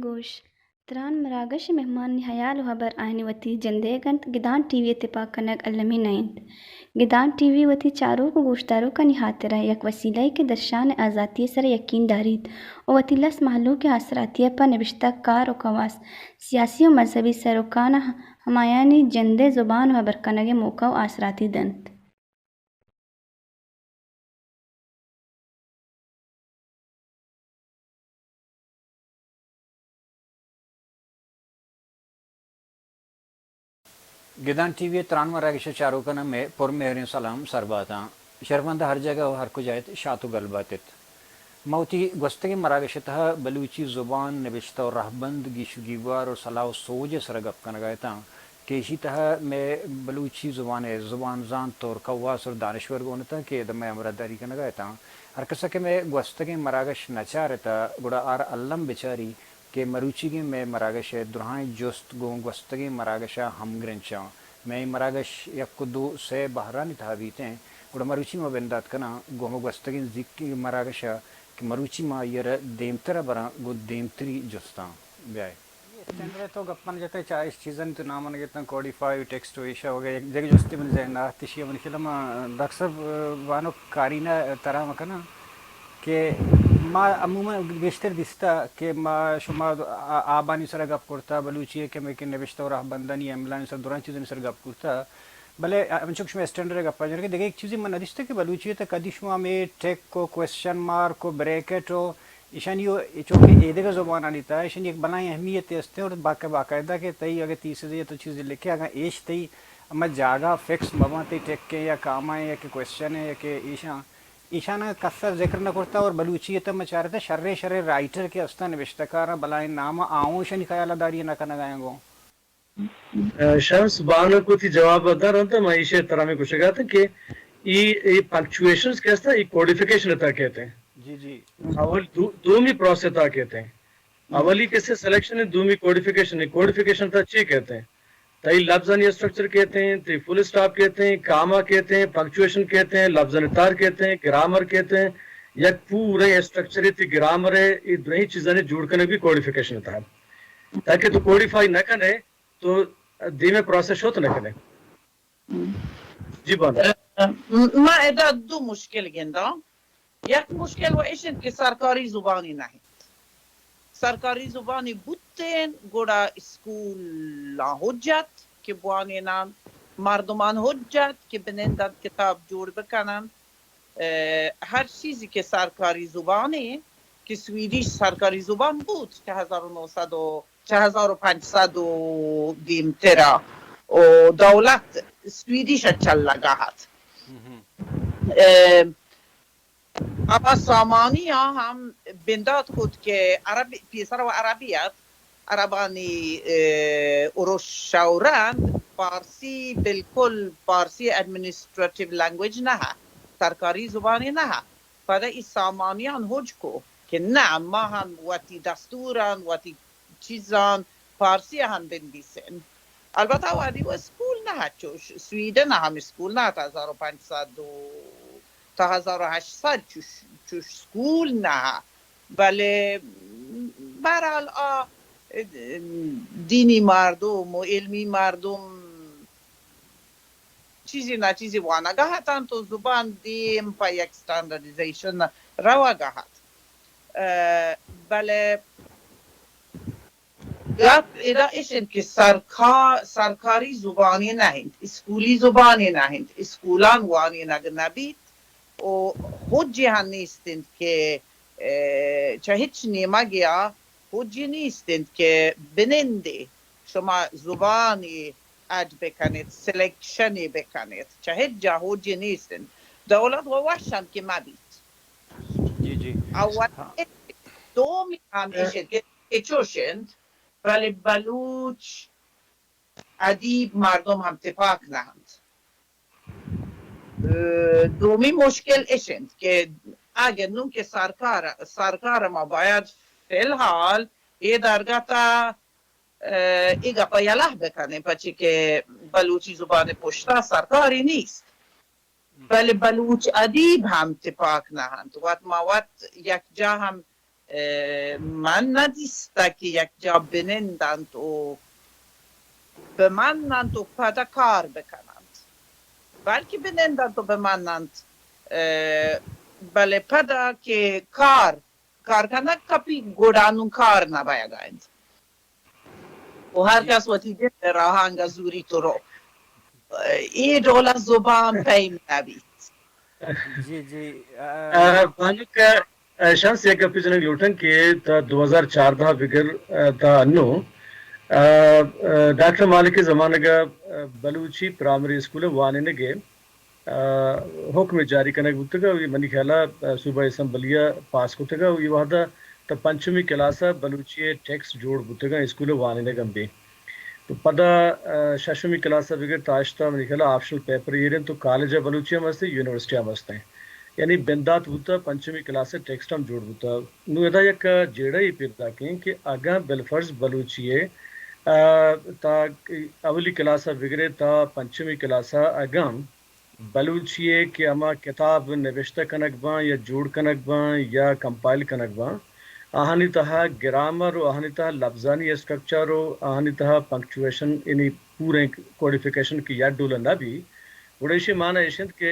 گوش، تران مراگش ءِ مہمانانی ہیال ءُ ہبر آیانی وتی جندئیگ اَنت، گدان ٹی وی ءِ تپاک کنگ المی نہ اِنت۔ گدان ٹی وی وتی چاروک ءُ گوشداروکانی ہاترا یک وسیلہ یے کہ درشان ءِ آزاتی ءِ سرا یکین داریت ءُ وتی لس مہلوک ءِ آسراتی ءَ پہ نبشتہ کار ءُ کواس، سیاسی ءُ مذہبی سروکاں ہمایانی جند ءِ زبان ءُ ہبر کنگ ءِ موقع ءُ آسراتی دنت۔ گدان ٹی وی ءِ تران مراگش ءِ چاروکاں مئے پر مہریں سلام سر باتاں۔ شرپمند ہر جاگہ ءُ ہر کجا ات، شات ءُ گل بات ات۔ ما وتی گوستگیں مراگش ءِ تہا بلوچی زبان، نبشتہ ءُ رہبند، گیش ءُ گیوار ءُ سلاہ ءُ سوج ءِ سرا گپ کنگا اتاں کہ ایشی تہا مئے بلوچی زبان ءِ زبان زانت ءُ کواس ءُ دانشور گون اتاں کہ ادا مئے ہمراہداری کنگا اتاں۔ ہر کسا کہ مئے گوستگیں مراگش نہ چارتہ گڑا آر الم بچاری کہ مروچیگیں مئے مراگش ءِ درائیں جست گوں گوستگیں مراگش ءَ ہمگرنچاں۔ مئے اے مراگش یک ءُ دو سئے بہرانی تہا بیتیں، گڑا مروچی ما بندات کناں گوں ہما گوستگیں زیکیں مراگش ءَ کہ مروچی ما آئی ءَ را دیمتر ءَ براں گوں دیمتری جستاں۔ بیائے۔ اسٹینڈرڈ ءِ تو گپاں جتئے، چا اش چیزانی تو ناماں گپتاں، کوڈیفائی، ٹیکسٹ ءُ ایشا وغیرہ، یک دگہ جستے منی ذہن ءَ آتشی، منی خیال ءَ ما ڈاکٹر صاحب وانوک کارینہ ترا مکناں کہ ما عموماً گیشتر دیستہ کہ ما شما آ-، آبانی سرا گپ کرتہ، بلوچی ءِ کمکیں نبشتہ ءُ راہبندانی، املانی سرا، درائیں چیزانی سرا گپ کرتہ، بلے انچو کہ شما اسٹینڈرڈ ءِ گپا جنگ، دگہ یک چیزے من نہ دیستہ کہ بلوچی ءِ تہ کدی شما ہمے ٹک ءُ کوئسچن مارک ءُ بریکٹ ءُ ایشانی ءُ چونکہ ایدگہ زبانانی تہا ایشانی یک بلاہیں اہمیتے استیں اور باقا-، باقاعدہ کہ تئی اگہ تھیسزے یا تو چیزے لکھے، اگاں ایش تئی ہما جاگہ فکس مہ باں، تئی ٹکیں یا کامائیں یا کہ کوئسچن ءِ یا کہ ایشاں، ایشاناں کس ءَ ذکر نہ کرتہ اور بلوچی ءِ تہا ما چارتہ شریں شریں رائٹر کہ استاں، نبشتہ کاراں، بلاہیں ناماں، آ اوں ایشانی خیال ءَ داری نہ کنگایاں گوں۔ ء، شمس بانک وتی جواب ء در انت، من ایشی ء ترا ہمے گوشگ ء اتاں کہ ای، ای پنکچویشنز کہ ہستاں، ای کوڈیفیکیشن ء تہا کیت انت۔ جی، جی۔ اول دو-، دومی پروسیس ء تہا کیت انت۔ ہم۔ اولی کسے سلیکشن انت، دومی کوڈیفیکیشن انت۔ کوڈیفیکیشن ء تہا چی کیت انت؟ تئی لبزانی اسٹرکچر کیت انت، تئی فل اسٹاپ کیت انت، کاما کیت انت، پنکچویشن کیت انت، لبزانی تار کیت انت، گرامر کیت انت، یک پوریں اسٹرکچرے تئی گرامر ء، اے درہیں چیزانی جوڑ کنگ بی کوڈیفیکیشن ء تہا۔ تاکہ تو کوڈیفائی نہ کن ئے، تو دیمے پروسس شوت نہ کن ئے۔ جی بانو۔ م-، ما ادا دو مشکل گنداں۔ یک مشکل و ایش انت کہ سرکاری زبانی نہ انت۔ سرکاری زبانی بوتین گڑا اسکولاں حجت کہ بوانینان، مردمان حجت کہ بنندن کتاب جوڑ بکنن۔ اه، ہر چیزی کہ سرکاری زبانے کہ سویڈیش سرکاری زبان بوت چہ ہزار و نو سد و چہ ہزار و پنچ سد و دیمترا و دولت سویڈیش چلگا ہت۔ اه، اما سامانی ء ہم بندات کت کہ عربی، پیسر و عربی ات، عربانی، اه، ارش و رند، پارسی بالکل پارسی ایڈمنسٹریٹیو لینگویج نہ ات، سرکاری زبانی نہ ات۔ پدا ای سامانیان حج کو کہ نہ، ما ہم وتی دستوران، وتی چیزان پارسی ہم بنویسین۔ البتہ وہدی و اسکول نہ ات، چوش سویڈن ہم اسکول نہ ات، ہزار و پنچ سد و تا ہزار و ہشت سد چوش، چوش اسکول نہ ات۔ بلے بہرحال آ دینی مردم و علمی مردم چیزی نہ چیزی وانگا ہتنت و زبان دیم پہ یک اسٹینڈرڈیزیشن روگا ہت۔ اه، بلے گپ ادا اش انت کہ سرکا-، سرکاری زبانے نہ انت، اسکولی زبانے نہ انت، اسکولان وانینگ نہ بیت و حجے ہم نیست انت کہ، اه، چہ ہچ نیمگے آ حجے نیست انت کہ بنندے شما زبانی اڈ بکنیت، سلیکشنی بکنیت، چہ ہچ جاہ حجی نیست انت۔ دولت و وش انت کہ مبیت۔ جی، جی۔ اول ہاں۔ دومی ہم ایش انت کہ، کہ چوش انت، بلے بلوچ ادیب مردم ہم تپاک نہ انت۔ اه، دومی مشکل اش انت کہ اگہ نوں کہ سرکار، سرکار ما باید فی الحال اے درگت ء، اه، اے گپ ء یلہ بکنیں، پرچے کہ بلوچی زبان پشت ء سرکاری نیست، بلے بلوچ ادیب ہم تپاک نہ انت۔ وت ما وت یکجا ہم اه، من ندیستہ کہ یکجا بنندنت و بمننت و پدا کار بکننت، بلکہ بنندنت و بمننت، اه، بلے پدا کہ کار، کار کنگ کپی، گڑا نوں کار نبیگا انت۔ و ہر کس وتی جند ء راہ انگہ زوریت و رو۔ اے ڈول ء زبان پیم نہ بیت۔ جی، جی، آ، آ، بانک، آ، شانس یک گپے جنگ لوٹن کہ تا دو ہزار چاردہ بگر، آ، تا انو، آ، آ، ڈاکٹر مالک زمانگ ء، آ، بلوچی پرائمری اسکول وانینگ ء ء حکم جاری کنگ بوتگ ء منی خیال ء صوبہ اسمبلی ء پاس کتگ ء اے وہد ء تا پنچمی کلاس ء بلوچی ء ٹیکسٹ جوڑ بوتگ ء اسکول ء وانینگ ہم بی۔ تو پدا، ء، ششمی کلاس ء بگر تا ہشت ء منی خیال ء آپشنل پیپر ایر انت تو کالج ء بلوچی ہم است، یونیورسٹی ہم است۔ یعنی بندات بوتگ، پنچمی کلاس ء ٹیکسٹ ہم جوڑ بوتگ۔ نوں ادا یک جیڑہ ای پیداک انت کہ اگاں بالفرض بلوچی ء، ء، تا اولی کلاس ء بگرے تا پنچمی کلاس ء اگاں بلوچی ء کہ ہما کتاب نبشتہ کنگ باں یا جوڑ کنگ باں یا کمپائل کنگ باں، آہانی تہا گرامر و آہانی تہا لبزانی اسٹرکچر و آہانی تہا پنکچویشن، یعنی پوریں کوڈیفیکیشن کہ یک ڈول نہ بی، گڑا ایشی معنی ایش انت کہ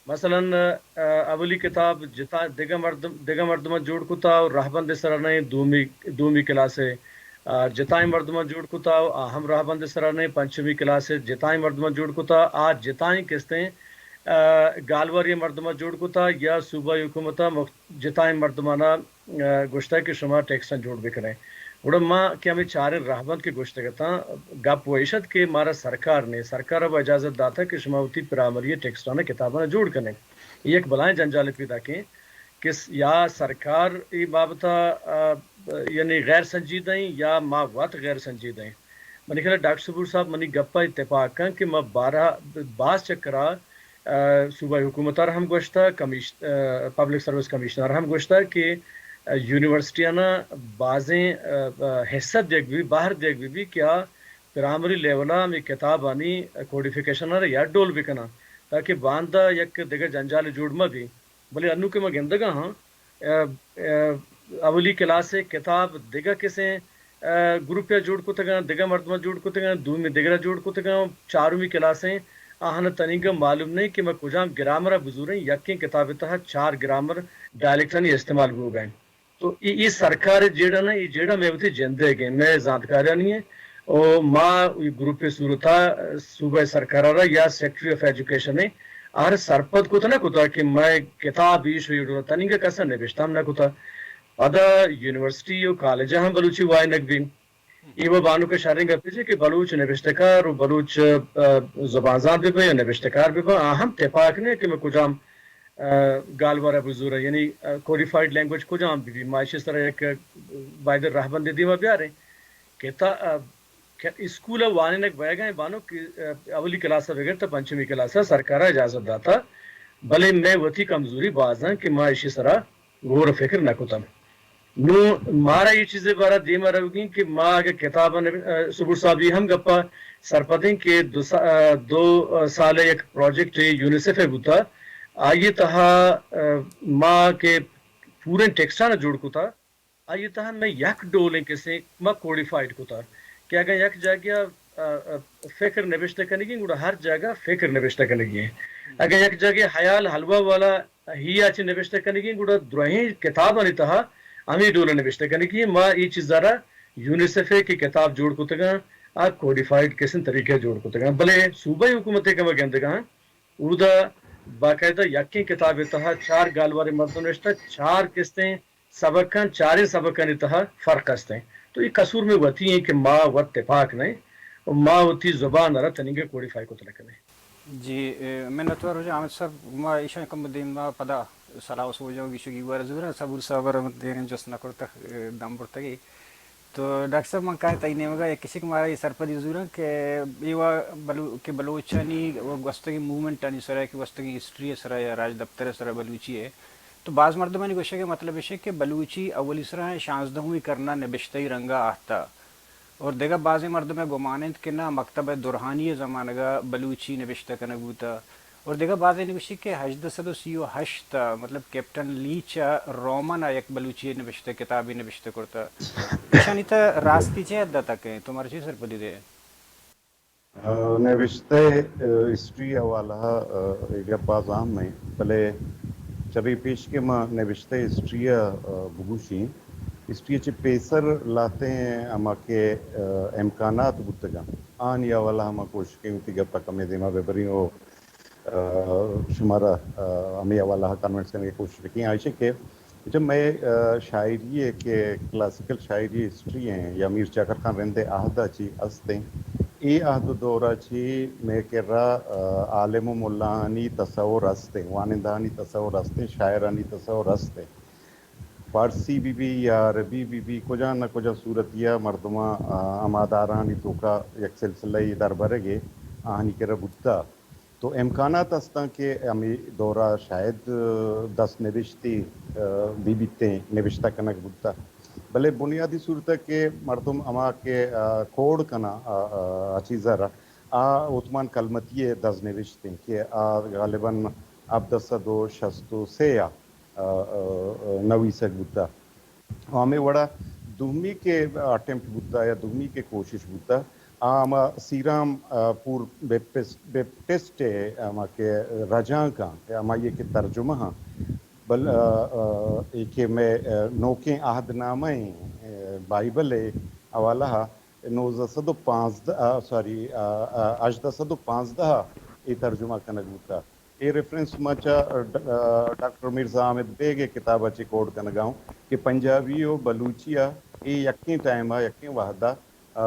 مثلاً، ء، اولی کتاب جتا-، دگہ مردم، دگہ مردماں جوڑ کتا و رہبند سرا نئیں، دومی، دومی کلاس ء، ء، جتائیں مردماں جوڑ کتا و آ ہم رہبند سرا نئیں، پنچمی کلاس ء جتائیں مردماں جوڑ کتا، آ جتائیں کستیں، ء، گالواری مردماں جوڑ کتا یا صوبائی حکومت ء مخ-، جتائیں مردمانا، ء، گوشتا کہ شما ٹیکساں جوڑ بکنئے۔ گڑا ما کہ ہمے چاریں رہبند کہ گوشتگ اتاں، گپ و ایش ات کہ مارا سرکار نے، سرکار ء اجازت داتا کہ شما وتی پرائمری ٹیکسٹانا کتابانا جوڑ کنئے۔ یک بلائیں جنجالے پیداکیں کہ س-، یا سرکار ای بابتا، آ، یعنی غیر سنجیدہ ایں یا ما وت غیر سنجیدہ ایں۔ منی خیال ء ڈاکٹر صبور صاحب منی گپ ء اتفاق کن کہ ما بارہ، باز چکرا، آ، صوبائی حکومت ء را ہم گوشتہ، کمیش-، آ، پبلک سروس کمشنر ء ہم گوشتہ کہ، آ، یونیورسٹیانا بازیں، آ، آ، حصہ دیگ بی، بہر دیگ بی کہ آ پرائمری لیول ء ہمے کتابانی کوڈیفیکیشن ء را یک ڈول بکناں، تاکہ باندا یک دگہ جنجالے جوڑ مہ بی۔ بلے انوں کہ ما گندگا ہاں، ء، ء، اولی کلاس ء کتاب دگہ کسیں، ء، گروپے ء جوڑ کتگاں، دگہ مردماں جوڑ کتگاں، دومی دگرا جوڑ کتگاں، چارمی کلاس ء آہاں تنیگا معلوم نہیں کہ ما کجام گرامر ء بزوریں، یکیں کتاب ء تہا چار گرامر ڈائلیکٹانی استعمال بوگا انت۔ تو ای، ای سرکار ء جیڑہ نہ، ای جیڑہ مئے وتی جندئیگ ء، مئے زانتکاریانی ء، او ما ای گروپ ء صورت ء صوبہ ء سرکار ء را یا سیکرٹری آف ایجوکیشن ء ہر سرپد کت نہ کتا کہ مئے کتاب ایش و ایڈو تنیگہ کس ء نبشتہ ہم نہ کتا۔ پدا یونیورسٹی و کالج ء ہم بلوچی وائنگ بی۔ ای و بانک ء شریں گپے چہ کہ بلوچ نبشتہ کار و بلوچ، ء، زبان زانت بہ بہ یا نبشتہ کار بہ بہ، آ ہم تپاک نہ کہ مئے کجام ء، گالوار ء بزور ء، یعنی، ء، کوڈیفائیڈ لینگویج کجام بہ بی، ما ایشی سرا یک، ء، باید رہبندے دیما بیاریں کہ تا، ء، کہ اسکول ء وانینگ بئیگا ایں بانک، ء، اولی کلاس ء بگر تا پنچمی کلاس ء سرکار ء اجازت داتا، بلے مئے وتی کمزوری باز انت کہ ما ایشی سرا غور ء فکر نہ کتگ۔ نوں مارا اے چیزے بارا دیما روگی کہ ما اگہ کتاب ء نب-، ء، صبور صاحب ای ہم گپا سرپدیں کہ دو سا-، ء، دو سال ء یک پروجیکٹ یونیسیف ء بوتا، آئی ء تہا، ء، ما کہ پوریں ٹیکسٹاں جوڑ کتا، آئی ء تہا مئے یک ڈولیں کسے ما کوڈیفائیڈ کتا کہ اگاں یک جاگہ ء، ء، فکر نبشتہ کنگی گڑا ہر جاگہ فکر نبشتہ کنگی ہیں۔ اگاں یک جاگہ حیال حلوہ والا ہی آ چہ نبشتہ کنگی گڑا درہیں کتابانی تہا ہمے ڈول نبشتہ کنگی ہیں۔ ما اے چیزا را یونیسیف ء کہ کتاب جوڑ کتگاں، آ کوڈیفائیڈ کسیں طریقہ جوڑ کتگاں، بلے صوبائی حکومت ء کہ ما گندگاں، اودا باقاعدہ یکیں کتاب ء تہا چار گالواریں مردم نشتہ، چار کستیں سبکاں، چاریں سبکانی تہا فرق است انت۔ تو اے قصور مئے وتی انت کہ ما وت تپاک نہ ایں۔ ما وتی زبان ءَ را تنیگہ کوڈیفائی کت نہ کنیں۔ جی، اے، منتوار واجہ حامد صاحب، ما ایشاں کم دیم ما پدا سلاہ و سوجاں گیشو گیوار زوراں، صبور صاحب ءَ را دیر جست نہ کرتہ، اے، دم برتگی۔ تو ڈاکٹر صاحب، من کائیں تئی نیمگا یک کسے کہ مارا اے سرپدی زوراں کہ اے وا بلو-، کہ بلوچانی و گوستگیں موومنٹانی سرا کہ گوستگیں ہسٹری سرا یا راجدپتر سرا بلوچی ہے۔ تو باز مردمانی گوشگ ءِ مطلب اش کہ بلوچی اولی سرا شانزدہمی کرنا نبشتہی رنگا آہتا۔ اور دگہ بازیں مردم ءَ گمان انت کہ نہ، مکتبہ درہانی ءِ زمانگ ءَ بلوچی نبشتہ کنگ بوتہ، اور دگہ بازیں نگوشی کہ ہژدہ سد و سی و ہشت ءَ، مطلب، کیپٹن لیچ ءَ رومن ءَ یک بلوچی ءِ نبشتہ کتابے نبشتہ کرتہ۔ ایشانی تہ راستی چہ حد ءَ تک انت؟ تو مارا چی سرپدی دے؟ آ، نبشتہ ءِ، آ، ہسٹری حوالہ ءَ، آ، اے گپ باز اہم انت، بلے چرے پیش کہ ما نبشتہ ہسٹری ءَ، آ، بگوشیں، ہسٹری ءَ چہ پیسر لہتیں ہما کہ، آ، امکانات بوتگ انت، آہانی حوالہ ءَ ما کوشش کنیں وتی گپ ءَ کمے دیما بہ بریں و، آ، شمارا، آ، ہمے حوالہ ءَ کنونس کنگ ءِ کوشش بکنیں۔ آ، ایش کہ جب مئے، آ، شاعری ءِ کہ کلاسیکل شاعری ہسٹری ہیں یا میر چاکر خان رند ءِ عہد ءَ چی است ہیں، اے عہد و دور ءَ چی مئے کرا، آ، عالم و ملاہانی تصور است ہیں، وانندہانی تصور است ہیں، شاعرانی تصور است ہیں۔ فارسی بی بی یا عربی بی بی، کجا نہ کجا صورتیا مردماں، آ، ہما ادارہانی توکا یک سلسلہ ءِ دربرگ ءَ آہانی کرا بوتا۔ تو امکانات استاں کہ ہمے دورا شاید، آ، دست نبشتے، آ، بی بیتیں، نبشتہ کنگ بوتا۔ بلے بنیادی صورت ءَ کہ مردم ہما کہ، آ، کوڈ کناں، آ، آ، آ چیز ءَ را، آ عثمان کلمتی ءِ دست نبشتیں کہ آ غالباً ہبدہ سد و شست و سے ءَ، آ، آ، آ، نویسگ بوتا۔ و ہمے وڑا دومی کہ اٹیمپٹ بوتا یا دومی کہ کوشش بوتا، آ ہما سیرام، آ، پور بیپٹسٹ، بیپٹسٹ ءِ ہما کہ رجانک آں، ہمائی ءِ کہ ترجمہ آں، بل، آ، آ، اے کہ مئے، آ، نوکیں عہد نامہ ایں، آ، بائبل ءِ حوالہ ءَ نوزدہ سد و پانزدہ، آ، سوری، آ، آ، ہژدہ سد و پانزدہ ءَ اے ترجمہ کنگ بوتا۔ اے ریفرنس ما چہ ڈ-، آ، ڈاکٹر مرزا حامد بیگ ءِ کتاب ءَ چہ کوڈ کنگ ءَ اوں کہ پنجابی و بلوچی ءَ اے یکیں ٹائم ءَ، یکیں وہد ءَ، آ،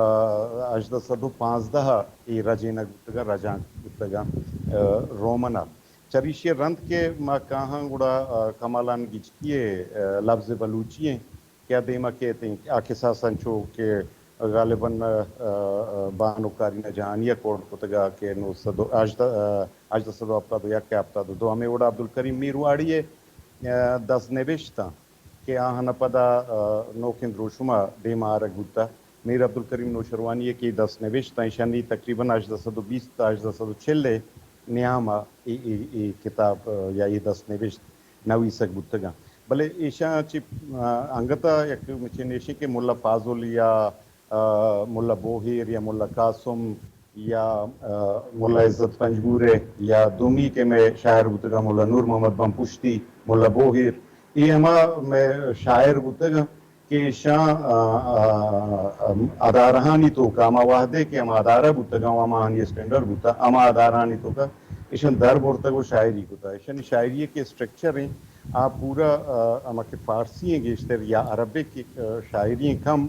ہژدہ سد و پانزدہ ءَ اے رجینگ بوتگ ءَ، رجانک بوتگ ءَ، آ، رومن ءَ۔ چریشی ءَ رند کہ ما کاہاں گڑا، آ، کمالان گچکی ءِ، آ، لبز بلوچی ایں کہ آ دیما کیت ایں، آ کساس انچو کہ غالباً، آ، آ، بانک کارینا جہانی ءَ کوڈ کتگ ءَ کہ نو سد و ہژدہ، آ، ہژدہ سد و ہپتاد و یک ءَ ہپتاد و دو۔ ہمے وڑا عبدالکریم میرواڑی ءِ، آ، دست نبشتاں کہ آہاں پدا، آ، نوکیں دروشم ءَ دیما آرگ بوتا۔ میر عبدالکریم نوشروانی ءِ کہ دست نبشتاں، ایشانی تقریباً ہژدہ سد و بیست تا ہژدہ سد و چل ءِ نیام ءَ اے، اے، اے کتاب، آ، یا اے دست نبشت نویسگ بوتگاں۔ بلے ایشاں چہ، آ، انگت ءَ یک مچین ایشی کہ ملا فاضل یا، آ، ملا بوہیر یا ملا قاسم یا، آ، ملا عزت پنجگور ءِ یا دومی کہ مئے شاعر بوتگاں ملا نور محمد بمپشتی، ملا بوہیر، اے ہما مئے شاعر بوتگاں کہ ایشاں، آ، آ، ادارہانی توکا، ہما وہدے کہ ہما ادارہ بوتگاں و ہما آہانی اسٹینڈرڈ بوتا، ہما ادارہانی توکا ایشاں در برتگ و شاعری کتا۔ ایشانی شاعری کہ اسٹرکچر ہیں، آ پورا، آ، ہما کہ فارسی ہیں گیشتر یا عربک، آ، شاعری ہیں کم،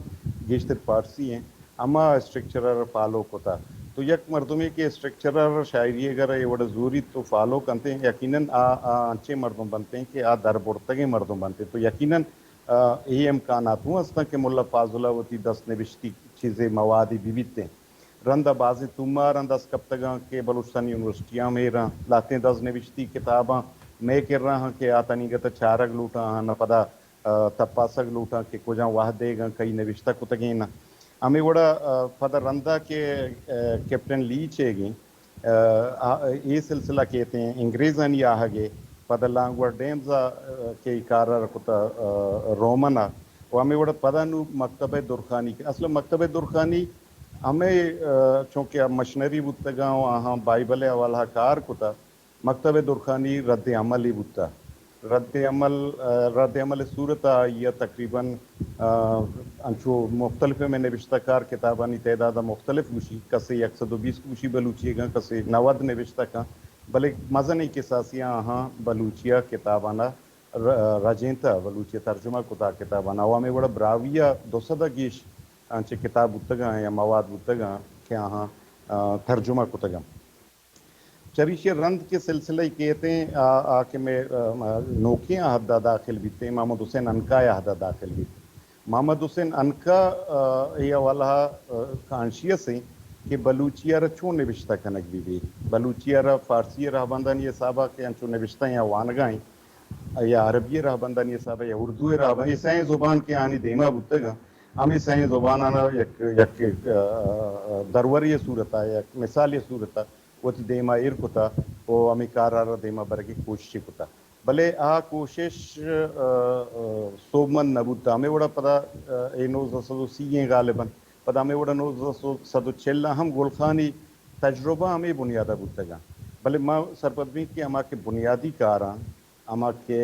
گیشتر فارسی ہیں، ہما اسٹرکچر ءَ فالو کتا۔ تو یک مردمے کہ اسٹرکچر ءَ شاعری ءَ گر اے وڑ زوری تو فالو کنتے، یقیناً آ، آ انچیں مردم بنتے کہ آ در برتگیں مردم بنتے۔ تو یقیناً آ، اے امکانات ہوں استاں کہ ملا فاضل ءَ وتی دست نبشتی چیزے موادے بہ بیتیں۔ رند ءَ بازیں توماراں دست کپتگاں کہ بلوچستان یونیورسٹیاں میراں لہتیں دست نبشتی کتاباں مئے کرا ہاں کہ آ تنیگت ءَ چارگ لوٹاں، آہاں پدا، آ، تپاسگ لوٹاں کہ کجام وہد ئیگاں کئی نبشتہ کتگیں۔ ہمے وڑا، آ، پدا رند ءَ کہ، آ، کیپٹن لیچ ئیگیں، آ، آ، اے سلسلہ کیت ایں انگریزانی آہگ ءَ، پدا لانگور ڈیمز ءَ، آ، کہ اے کار ءَ کت، آ، رومن ءَ، و ہمے وڑ ءَ پدا نوں مکتبہ درخانی کہ، اصل ءَ مکتبہ درخانی ہمے، آ، چونکہ آ مشنری بوتگاں و آہاں بائبل ءِ حوالہ ءَ کار کت، مکتبہ درخانی رد عملے بوت۔ رد عمل، آ، رد عمل ءِ صورت ءَ آئی ءَ تقریباً، آ، انچو مختلف مئے نبشتہ کار کتابانی تعداد ءَ مختلف گوشی، کسے یک سد و بیست گوشی بلوچی ئیگاں، کسے نود نبشتہ کن، بلے مزنیں کساسے آہاں بلوچی ءَ کتاباں ءَ ر-، رجینتہ، بلوچی ءَ ترجمہ کتا کتاباں ءَ۔ و ہمے وڑ ءَ براہوئی ءَ دو سد ءَ گیش انچیں کتاب بوتگاں یا مواد بوتگاں، کہ آہاں، آ، ترجمہ کتگ انت۔ چریشی ءَ رند کہ سلسلہ ءَ کیت ایں، آ، آ کہ مئے، آ، نوکیں عہد ءَ داخل بیت ایں، محمد حسین عنقا ءِ عہد ءَ داخل بیت۔ محمد حسین عنقا، آ، اے حوالہ ءَ، آ، کانشیس ایں کہ بلوچی ءَ را چون نبشتہ کنگ بہ بی۔ بلوچی ءَ را فارسی ءِ رہبندانی حساب ءَ کہ انچو نبشتہ یا وانگا ایں، یا عربی ءِ رہبندانی حساب ءَ یا اردو ءِ رہبند، اے سئیں زبان کہ آنی دیما بوتگ انت، ہمے سئیں زباناں یک، یک، آ، درورے ءِ صورت ءَ، یک مثالے ءِ صورت ءَ وتی دیما ایر کتا و ہمے کار ءَ را دیما برگ ءِ کوشش کتا۔ بلے آ کوشش، آ، آ، سوبمند نہ بوتا۔ ہمے وڑا پدا، آ، اے نوزدہ سد و سی ایں غالباً۔ پدا ہمے وڑا نوزدہ سد و چل ءَ ہم گل خان ءِ تجربہ ہمے بنیاد ءَ بوتگاں۔ بلے ما سرپد بیں کہ ہما کہ بنیادی کاراں، ہما کہ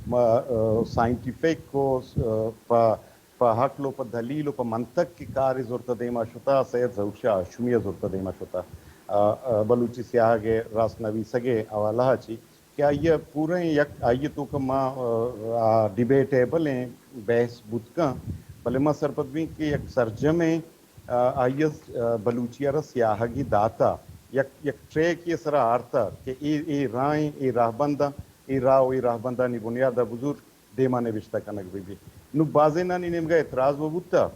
ما، آ، سائنٹیفک و، آ، پہ، پہ عقل و پہ دلیل و پہ منطق کہ کارے زرتہ دیما شتا، سید ظہور شاہ ہاشمی ءَ زرتہ دیما شتا۔ آ، آ، بلوچی سیاہگ ءِ راست نویسگ ءِ حوالہ ءَ چی کہ آئی ءَ پوریں یک، آئی ءِ توکا ما، آ، آ، ڈیبیٹیبل ایں بحث بوت کن، بلے ما سرپد بیں کہ یک سرجمیں، آ، آئی ءَ، آ، بلوچی ءَ را سیاہگی داتا، یک، یک ٹریکے ءِ سرا آرتا کہ اے، اے راہیں، اے راہبنداں، اے راہ و اے راہبندانی بنیاد ءَ بزور دیما نبشتہ کنگ بہ بی۔ نوں بازینانی نیمگا اعتراض و بوتا،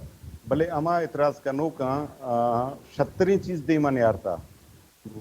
بلے ہما اعتراض کنوکاں، آ، شتریں چیز دیما نیارتا۔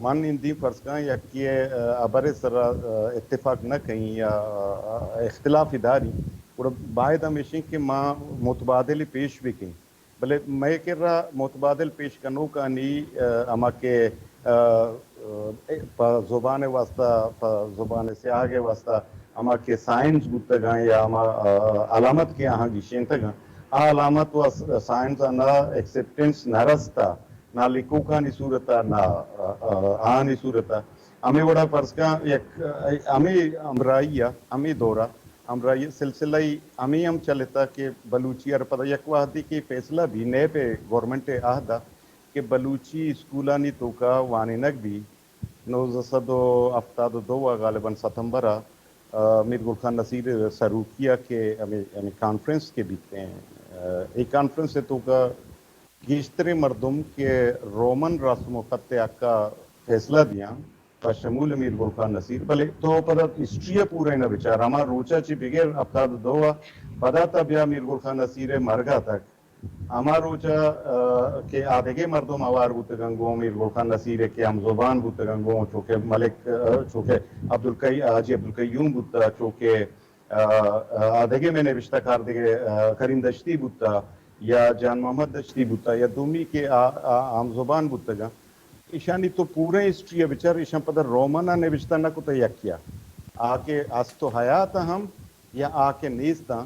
من اندیم فرض کن یکے ءِ، آ، ہبر ءِ سرا، آ، اتفاق نہ کئیں یا، آ، اختلافے داریں، گڑا باید ہمیش ایں کہ ما متبادلے پیش بہ کئیں۔ بلے مئے کرا متبادل پیش کنوکانی، آ، ہما کہ، آ، آ، پہ زبان ءِ واسطہ، پہ زبان ءِ سیاہگ ءِ واسطہ ہما کہ سائنز بوتگاں یا ہما، آ، علامت کہ آہاں گیشینتگاں، آ علامت و س-، سائنز ءَ نہ ایکسپٹنس نہ رستا، نہ لکھوکانی صورت ءَ، نہ، آ، آ، آہانی صورت ءَ۔ ہمے وڑا فرض کن یک، آ، ہمے ہمراہی ءَ، ہمے دور ءَ، ہمراہی سلسلہ ءَ ہمے ہم چلتا کہ بلوچی ءَ را پدا یک وہدے کہ فیصلہ بی، نیب ءِ گورنمنٹ ءِ عہد ءَ کہ بلوچی اسکولانی توکا وانینگ بی، نوزدہ سد و ہفتاد و دو ءَ غالباً ستمبر ءَ، آ، میر گل خان نصیر ءِ سروکی ءَ کہ ہمے، ہمے کانفرنس کہ بیت ایں، آ، اے کانفرنس ءِ توکا گیشتریں مردم کہ رومن رسم و خط ءِ حق ءَ فیصلہ دیاں، بشمول میر گل خان نصیر، بلے تو پدا ہسٹری ءَ پورا نہ بچار، ہما روچ ءَ چہ بگر ہفتاد و دو ءَ پدا تا بیا میر گل خان نصیر ءِ مرگ ءَ تک ہما روچ ءَ، آ، کہ آ دگہ مردم ہوار بوتگاں گوں میر گل خان نصیر ءِ کہ ہم زبان بوتگاں گوں، چو کہ ملک، آ، چو کہ عبدالقی-، حاجی عبدالقیوم بوتا، چو کہ، آ، آ، آ دگہ مئے نبشتہ کار دگہ، آ، کریم دشتی بوتا یا جان محمد دشتی بوتا یا دومی کہ آ، آ ہم زبان بوتگاں۔ ایشانی تو پوریں ہسٹری ءَ بچار، ایشاں پدا رومن ءَ نبشتہ نہ کتہ یکے ءَ۔ آ کہ است و حیات ہم یا آ کہ نیست آں،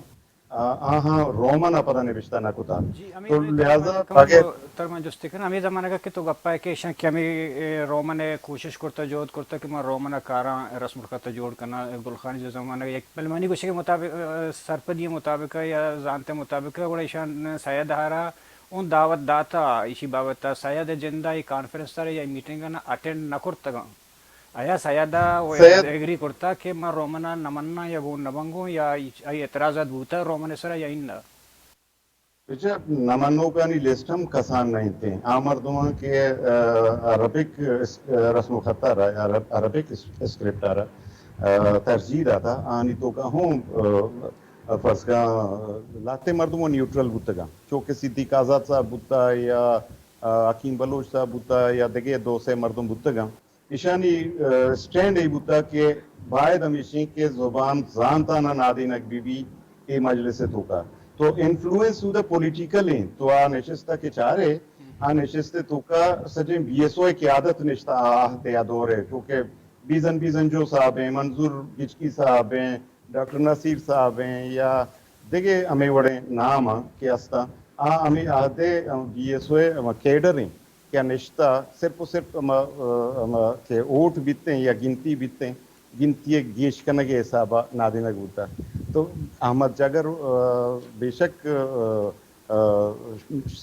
آ، آہاں رومن ءَ پدا نبشتہ نہ کتا۔ جی، ہمے، تو ہمے لہذا ترجمان کم بغیر تر من جستی کناں، ہمے زمانگ ءَ کہ تو گپ ءَ کہ ایشاں کہ ہمے، اے، رومن ءَ کوشش کرتا، جہد کرتا کہ ما رومن ءَ کاراں، رسم الخط ءَ جوڑ کناں، گل خان ءِ زمانگ ءَ یک، بلے منی گوشگ ءِ مطابق، اے، سرپدی ءِ مطابق ءَ یا زانت ءِ مطابق ءَ گڑا ایشاں سید ءَ را اوں دعوت داتا، ایشی بابت ءَ سید ءِ جند ءَ اے کانفرنس ءَ را یا میٹنگ ءَ اٹینڈ نہ کرتگاں۔ آیا سید ءَ و سید ایگری کرتا کہ من رومن ءَ نہ مناں یا گون نہ بنگوں یا آئی اعتراضات بوتا رومن ءِ سرا یا اناں؟ بچار، نہ منوکانی لسٹ ہم کسان نہ انت۔ آ مردماں کہ، آ، عربک اس-، رسم الخط ءَ را، عرب-، عربک اس-، اسکرپٹ ءَ را، آ، ترجیح داتا، آنی توکا ہوں، آ، فرض کن لہتے مردم نیوٹرل بوتگاں۔ چو کہ صدیق آزاد صاحب بوتا یا، آ، حکیم بلوچ صاحب بوتا یا دگہ دو سے مردم بوتگاں۔ ایشانی، آ، اسٹینڈ اے بوتا کہ باید ہمیشیں کہ زبان زانتانا نادینگ بہ بی اے مجلس ءِ توکا۔ تو انفلوئنس اودا پولیٹیکل ایں۔ تو آ نشست ءَ کہ چارے، آ نشست ءِ توکا سجیں بی ایس او ءِ قیادت نشتا آ عہد ءَ آ دور ءَ، چونکہ بیزن بیزن جو صاحب ایں، منظور گچکی صاحب ایں، ڈاکٹر نصیر صاحب ایں یا دگہ ہمے وڑیں نام آں کہ استاں، آ ہمے عہد ءِ، بی ایس او ءِ کیڈر ایں۔ کہ نشتہ صرف و صرف ہما، آ، ہما کہ ووٹ بیتیں یا گنتی بیتیں، گنتی ءِ گیش کنگ ءِ حساب ءَ نادینگ بوتہ۔ تو احمد جاگر، آ، بے شک، آ، آ،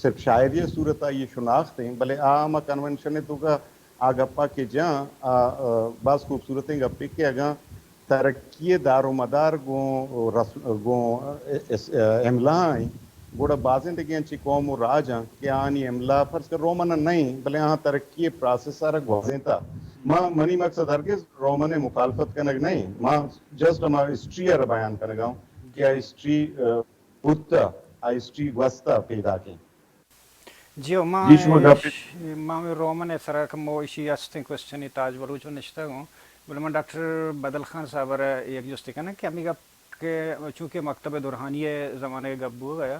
صرف شاعری ءِ صورت ءَ آئی ءِ شناخت ایں، بلے آ ہما کنونشن ءِ توکا آ گپا کہ جاں، آ، آ، باز خوبصورتیں گپے کہ اگاں ترقی ءِ دار و مدار گوں رس-، گوں اس-، املا ایں، گڑا بازیں دگہ انچیں قوم و راج آں کہ آنی املا فرض کر رومن نہ ایں، بلے آہاں ترقی ءِ پراسس ءَ را گوازینتا۔ ما، منی مقصد ہرگز رومن ءِ مخالفت کنگ نہ ایں، ما جسٹ ہما ہسٹری ءَ را بیان کنگ ءَ اوں کہ آ ہسٹری، آ، بوتا، آ ہسٹری گوستا پیداکیں۔ جی، او ما جی، شما گپ ما ہمے رومن ءِ سرا کمو ایشی ہستیں کوسچنے تاج بلوچ ءَ نشتگ اوں، بلے من ڈاکٹر بدل خان صاحب ءَ را یک جستے کناں کہ ہمے گپ کہ چونکہ مکتب درہانی ءِ زمانگ ءَ گپ بوگ ءَ،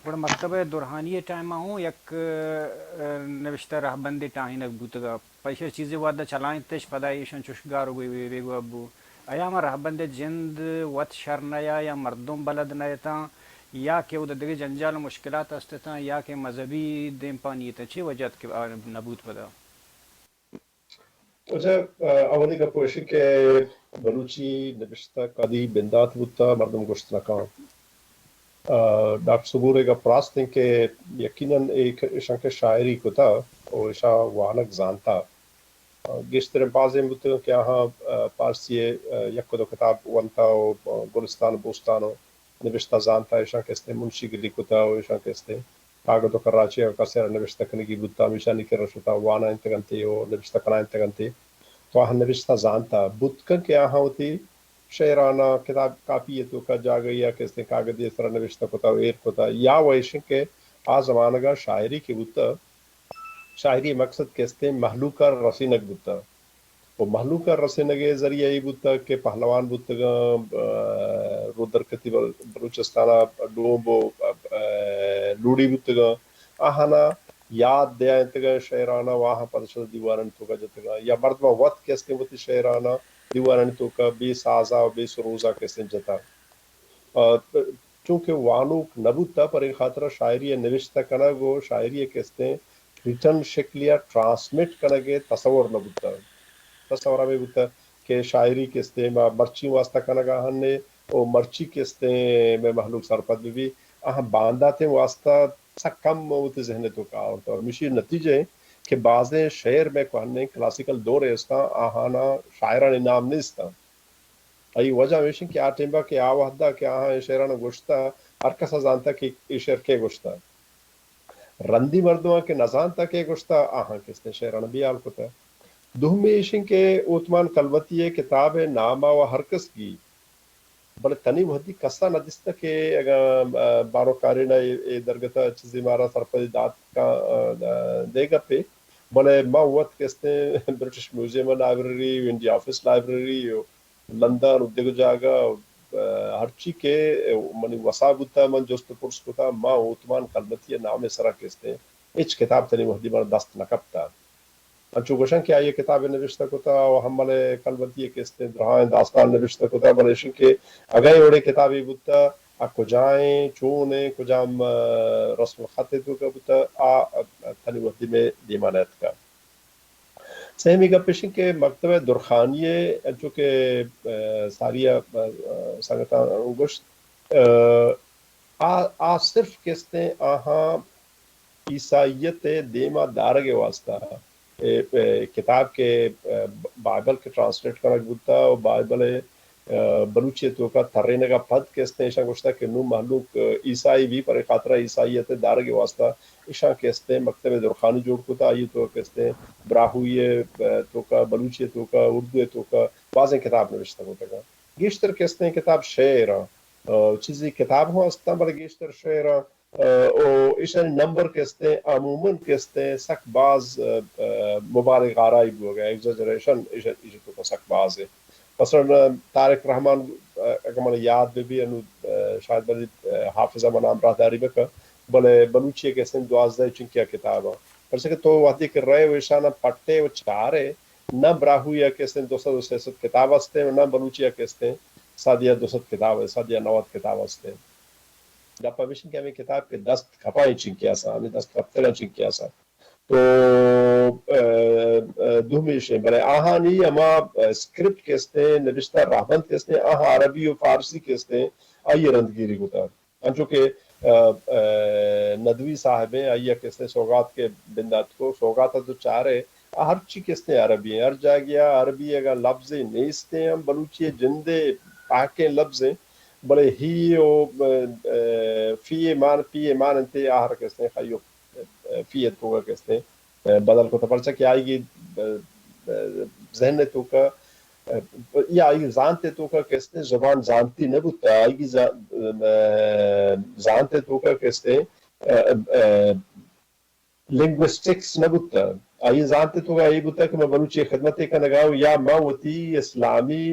گڑا مکتب درہانی ءِ ٹائم ءَ ہوں یک، ءَ، نبشتہ رہبندے ٹاہینگ بوتگ ءَ۔ پہ ایشی چیزے وہد ءَ چلائینتش، پدا ایشاں چش گار و بے-، بے-، بیگواہ بو۔ آیا ہما رہبند ءِ جند وت شر نہ یا، یا مردم بلد نہ اتاں، یا کہ اودا دگہ جنجال و مشکلات است اتاں، یا کہ مذہبی دیمپانی اتاں، چے وجہ ات کہ آ نبوت پدا؟ اچھا، آ، اولی گپ ایش کہ بلوچی نبشتہ کدی بندات بوتا، مردم گوشت نہ کن۔ آ، ڈاکٹر صبور ءِ گپ راست انت کہ یقیناً ایک ایشاں کہ شاعری کتا و ایشاں وانگ زانتا۔ آ، گیشتریں بازیں بوتگاں کہ آہاں، آ، پارسی ءِ، آ، یک و دو کتاب ونتا و، آ، گلستان و بوستان و نبشتہ زانتا، ایشاں کہ استیں منشی گری کتا و ایشاں کہ استیں کاگد و کراچی ءَ کسے را نبشتہ کنگی بوتا، ہمیشانی کرا شتا وانائینتگ انت و نبشتہ کنائینتگ انت۔ تو آہاں نبشتہ زانتا، بوت کن کہ آہاں وتی شعراناں کتاب کاپی ءِ توکا جاگہے ءَ کہ استیں کاگدے ءِ سرا نبشتہ کتا و ایر کتا، یا و ایش کہ آ زمانگا شاعری کہ بوتا، شاعری ءِ مقصد کہ استیں مہلوک ءَ رسینگ بوتا۔ و مہلوک ءَ رسینگ ءِ ذریعہ اے بوتگ کہ پہلوان بوتگاں، آ، رودرکتی بل-، بلوچستان ءَ ڈومب و، آ، لوڑی بوتگاں، آہانا یاد دیائینتگاں شعراناں و آہاں پد شد دیوانانی توکا جتگاں، یا مردماں وت کہ استیں وتی شعراناں دیوانانی توکا بے سازا و بے سروزا کہ استیں جتا۔ آ، چونکہ وانوک نہ بوتہ، پر اے خاطرا شاعری ءِ نوشتہ کنگ و شاعری ءِ کہ استیں ریٹن شکلیا ٹرانسمٹ کنگ ءِ تصور نہ بوتہ۔ تصور ہمے بوتہ کہ شاعری کہ استیں ما مرچی واسطہ کنگا ہن و مرچی کہ استیں مئے مہلوک سرپد بہ بی، آہاں بانداتیں واسطہ سک کم وتی ذہن ءِ توکا آورتہ۔ اور ہمیشی نتیجہ ایں کہ بازیں شعر مئے کوہنیں کلاسیکل دور ءِ استاں، آہانا شاعرانی نام نیستاں۔ آئی وجہ ہمیش انت کہ آ ٹیمبا کہ آ وہدا کہ آہاں اے شعراناں گوشتہ، ہر کس ءَ زانتہ کہ اے شعر کئے گوشتہ۔ رندی مردماں کہ نہ زانتہ کئے گوشتہ، آہاں کہ استیں شعراناں بے ہیال کتہ۔ دومی ایش انت کہ اوتمان کلمتی ءِ کتاب ءِ نام ءَ و ہر کس گی، بلے تنی وہدی کس ءَ نہ دیستہ کہ اگاں، آ، بانک کارین ءَ اے، اے درگت ءَ چیزے مارا سرپدی دات کاں، آ، دے گپے۔ بلے ما وت کہ استیں برٹش میوزیم ءِ library, India office library, London و دگہ جاگہ، آ، ہرچی کہ منی وسا بوتہ، من جست و پرس کتہ، ما اوتمان کلمتی ءِ نام ءِ سرا کہ استیں ہچ کتاب تنی وہدی من دست نہ کپتہ۔ انچو گوشاں کہ آئی ءَ کتابے نبشتہ کتہ و ہمل ءِ کلمتی ءِ کہ استیں درہائیں داستان نبشتہ کتہ، بلے ایش کہ اگاں اے وڑیں کتابے بوتہ، آ کجائیں، چونیں، کجام، آ، رسم الخط ءِ توکا بوتہ، آ، آ، تنی وہدی مئے دیما نہ اتکہ۔ سیمی گپ ایش انت کہ مکتبہ درخانی ءِ انچو کہ، آ، ساری ءَ، آ، سنگتاں گوشت، آ، آ، آ صرف کہ استیں آہاں عیسائیت ءِ دیما دارگ ءِ واسطہ اے، اے کتاب کہ، آ، بائبل کہ ٹرانسلیٹ کنگ بوتہ و بائبل ءِ آ، بلوچی ءِ توکا ترینگ ءَ پد کہ استیں ایشاں گوشتگ کہ نوں مہلوک، آ، عیسائی بی، پر اے خاطرا عیسائیت ءِ دارگ ءِ واسطہ ایشاں کہ استیں مکتب درخانی جوڑ کتہ، آئی ءِ توکا کہ استیں براہوئی ءِ، آ، توکا، بلوچی ءِ توکا، اردو ءِ توکا بازیں کتاب نوشتہ کتگ انت۔ گیشتر کہ استیں کتاب شعر انت، آ، چیزے کتاب ہم استاں، بلے گیشتر شعر انت۔ آ، او ایشانی نمبر کہ استیں، عموماً کہ استیں، سک باز، آ، آ، مبالغ آرائی بوگ ءَ، ایگزاجریشن ایش، ایشی توکا سک باز ایں۔ مثلاً، آ، طارق رحمان، آ، اگہ من یاد بہ بی، انو، آ، شاید بلی، آ، حافظ ءَ من ہمراہ داری بکن، بلے بلوچی ءِ کہ استیں دوازدہ چنکیا کتاب انت۔ پرچہ کہ تو وہدے کہ رئے و ایشاناں پٹے و چارے، نہ براہوئی ءَ کہ استیں دو سد و سئے سد کتاب استیں و نہ بلوچی ءَ کہ استیں سد یا دو سد کتاب، سد یا نود کتاب استیں۔ گپ ہمیش انت کہ ہمے کتاب کہ دست کپائیں چنکے آساں، ہمے دست کپتگاں چنکے آساں۔ تو، آ، آ، دومی ایش انت، بلے آہانی ہما، آ، اسکرپٹ کہ استیں، نبشتہ رہبند کہ استیں، آہاں عربی و فارسی کہ استیں، آئی ءَ رندگیری کتگ۔ انچو کہ، آ، آ، ندوی صاحب ایں، آئی ءَ کہ استیں سوگات کہ بندات کو، سوگات ءَ تو چارے، آ ہرچی کہ استیں عربی ایں، ہر جاگہ ءَ عربی اگاں لبزے نیستیں ہم بلوچی ءِ جندے پہکیں لبزیں، بلے ہی و، اه، اه، فی مان، پی مان انت، آہر کستیں خیو، اه، فی توگا کستیں، اه، بدل کتا، پرچا کہ آئی، اه، اه، ذہن توکا، اه، یا آئی زانت توکا کستیں زبان زانتی نہ بوتا، آئی زا-، اه، زانت توکا کستیں، اه، اه، لنگوسٹکس نہ بوتگ۔ آئی ءِ زانت ءِ توکا اے بوتگ کہ من بلوچی ءِ خدمت ءَ کنگ ءَ آں یا من وتی اسلامی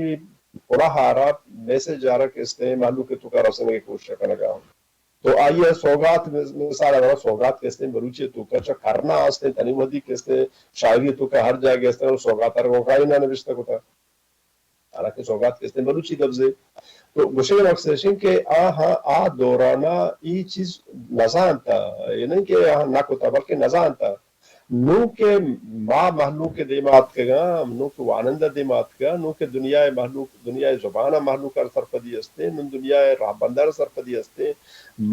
پڑہ ءَ را، میسج ءَ را کہ استیں مہلوک ءِ توکا رسینگ ءِ کوشش ءَ کنگ ءَ آں۔ تو آئی ءِ سوگات، مثال ءَ برا سوگات کہ استیں بلوچی ءِ توکا چہ کرنا استیں، تنی وھدی کہ استیں شاعری ءِ توکا ہر جاگہ استیں، سوگات ءَ را گوں غائنا نبشتہ کتگ۔ حالانکہ سوگات کہ استیں بلوچی لبزے۔ تو گوشگ ءِ مقصد اش انت کہ آہاں آ دورانا ای چیز نزانتا، اے نہیں کہ آہاں نہ کتا، بلکہ نزانتا۔ نوں کہ ما مہلوک ءِ دیما اتکگاں، نوں کہ وانندہ دیما اتکگاں، نوں کہ دنیا ءِ مہلوک، دنیا ءِ زبان ءِ مہلوک ءَ را سرپدی استیں، نوں دنیا ءِ راہبنداں را سرپدی استیں،